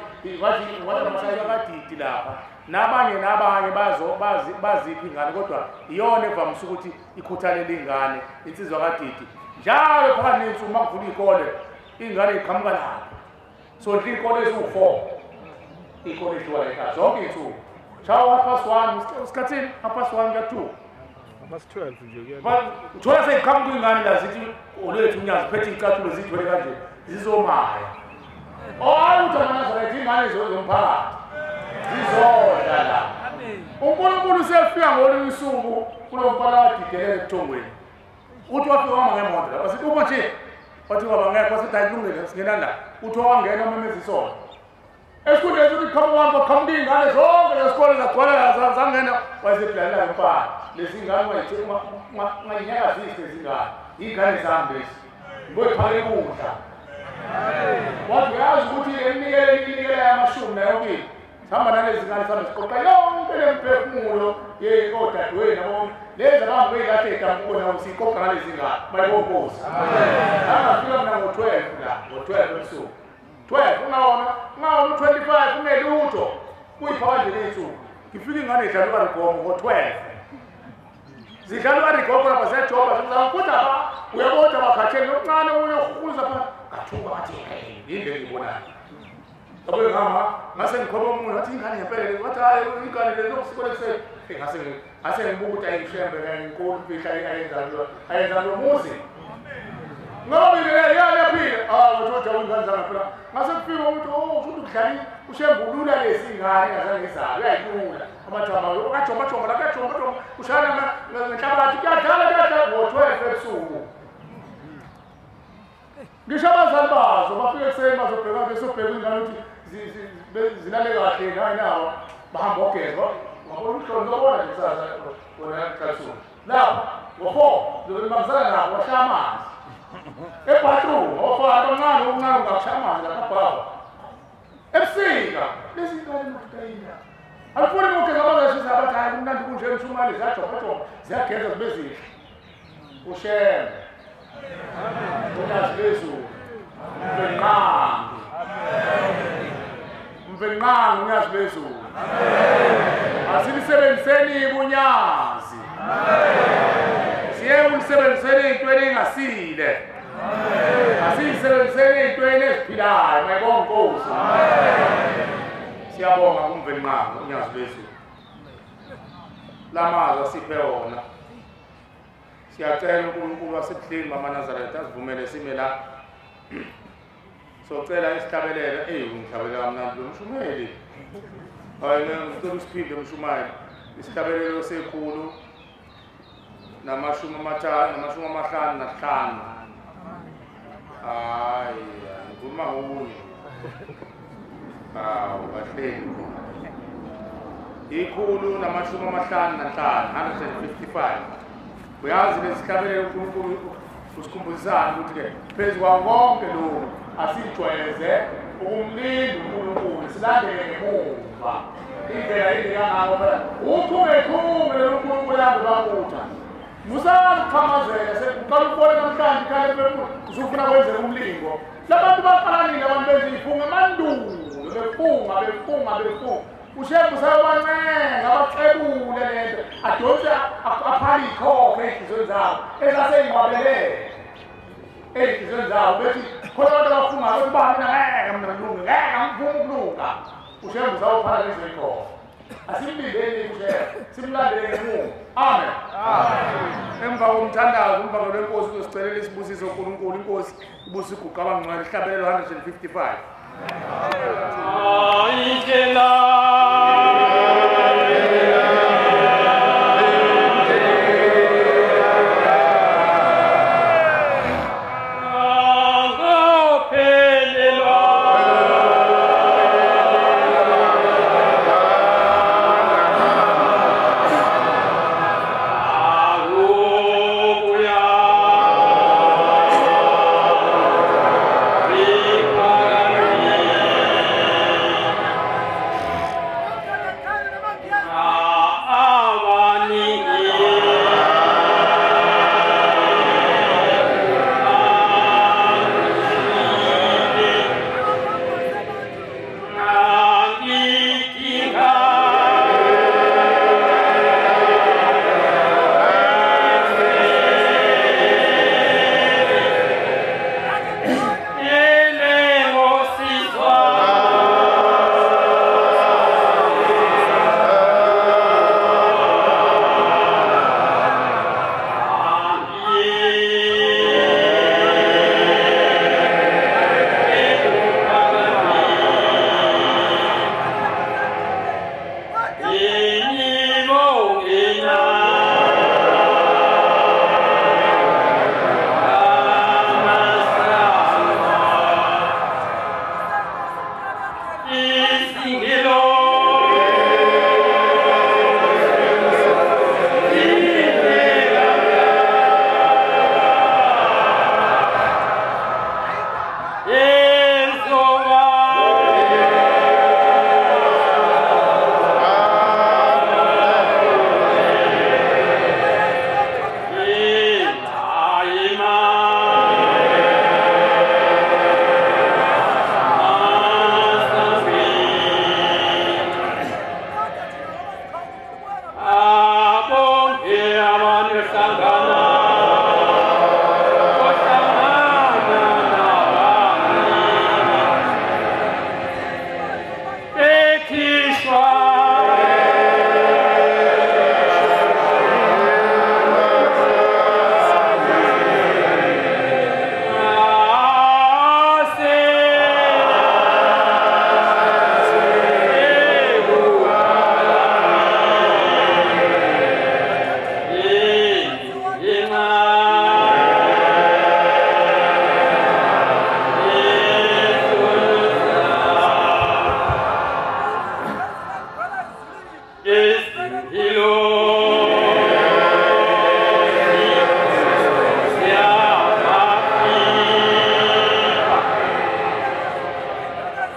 [SPEAKER 2] amashayina akadidi lapha nabanye nabanye baziphi ingane kodwa iyona evamise ukuthi ikhuthalele ingane insizwa kadidi njalo phakathi ney'nsuku uma kuvula iy'kole iy'ngane y'qhamuka lapho so nje iy'kole eziwu-4 iy'kole ey'hluka la ekhaya zonke iy'nsuku shawa 1:30 esikhathini 1:30 kuya 2
[SPEAKER 15] 12 nje kuya
[SPEAKER 2] uthola sey'qhamuka iy'ngane la zithi olwethu unyazi phethe iy'cathulo ziy'thwele kanje zizomaya. Hayi ukuthi amaNazaretha iy'ngane zomphakathi zizodla la. uNkulunkulu usefika ngolunye usuku kulo mfana wadidelela ebuthongweni. Uthi wafika wama ngemoto lapha sithi uma nje wathi kwaba ngekho wasethi hayi kulungile singena la. Uthi wangena umemeza isonto. Esikhundleni sokuthi qhamuka wahamba qhamuka iy'ngane zonke zesikole zagcwala zangena wayesebhilalela mfana. Lezi ngane ungayinyakazisi lezi ngane. Iy'ngane zami lezi. Ngiboyiphake ukudla. Wathi uyazi ukuthi eminikele iminikelo yamashumi nayo kini. Sihamba nalezi ngane sihambe siqoqa yonke le mphefumulo odadewenu nabo lezi abantu beyikahle ey'dabuko nabo siyiqoqa ngalezi ngane bayibonkosi. Angafika mina ngo-12 la ngo-12 ebusuku 12 ungawona u-25 ungelutho kuyiphaka nje ley'nsuku ngifika iy'ngane zidlala ukarigogo ngo-12 zidlala ukarigogo lapha ziyajoba zizama kodwa uyabona bakhathele okuncane uyohuza pha ngathuka ngathi yini le engiyibonayo. Abuye ngihamba ngase ngikhomba omunye wathi ingane ngempela wathi hayi ingane le lokusikole ekuseni ngase ngibuka ukuthi ayishembe ngenkulu imfihla ayenza lo muzi ngoba mina yaphila ah wathi ingane zangaphila ngase kufika umuntu oh uthi ukudlala ushembulula lezi ingane engazange izalwe uyayilula amathamba akajomba jomba lapha kuyajomba jomba ushayana ngenhlabathi kuyadlala ngo-12 ebusuku. Ngisho abazali bazo bafike ekuseni bazobheka besobheka ingane ukuthi zilale kahle nayi nawo bahamba ogeza ngabona umhlolo ngiyobona nje kusasa wena qalisulu lapho ngo-4 ngibambisana nabo bashaya amanzi ebathroom ofana omncane omncane ungakushaya amanzi lapha baba ebusika lezi ngane makutayina alifuni ukugeza abazashisa abathi hayi kumnandi kunje mshumali ziyajomba ziyageza zibe zihle ushembe unyazi lwezulu Mvelinqangi Mvelinqangi unyazi lwezulu. Asilisebenziseni ubunyazi. Siye ulisebenziseni ey'ntweni ey'ngasile. Asilisebenziseni ey'ntweni eziphilayo mayibonga Nkosi. Siyabonga kuMvelinqangi unyazi lwezulu. Lamazwi asiphe wona. Siyacela uNkulunkulu wasebuhleni bamaNazaretha asivumele sime la. Socela isihlabelelo, ngihlabelela kamnandi lo mshumeli. Hayi ngicela usiphinde mshumayeli. Isihlabelelo sekhulu namashumi amathathu namashumi amahlanu nahlanu. Hayi, ngikhuluma ngokunye. Hawu, kahleni. 155, 155. Uyazi lesihlabelelo uNkulunkulu usikhumbuzisana ukuthi ke phezu kwawo konke lokhu asijwayeze ukumlinda uNkulunkulu silandele ngemuva indlela inde kangako phela uthungethunge uNkulunkulu yami babutha musaqhamazela sekuqala ukubona namhlanje ikhale phefumulo usufuna kwenzeka umlingo labantu baqala nini abantu benza ifunga mandulo befunga befunga befunga ushembu sayobancenga abaxebule lento adonse aphale ikhokho ey'nhliziyweni zabo ezasey'nqwabelele Ey'nhliziyweni zabo bethi khona abantu abafungayo bethi uba mina ngeke mina ngilunge, ngeke angivumi ukulunga. UShembe uzawuphala lezi y'nkomo. Asimlindeni uShembe, simlandele ngemuva. Amen. Emva komthandazo, umvangeli wenkosi uzosicelela isibusiso uNkulunkulu. Inkosi ibusise iguqa abangcwele. Ihlabelelo 155.
[SPEAKER 6] Indlela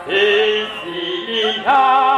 [SPEAKER 5] Isilinda.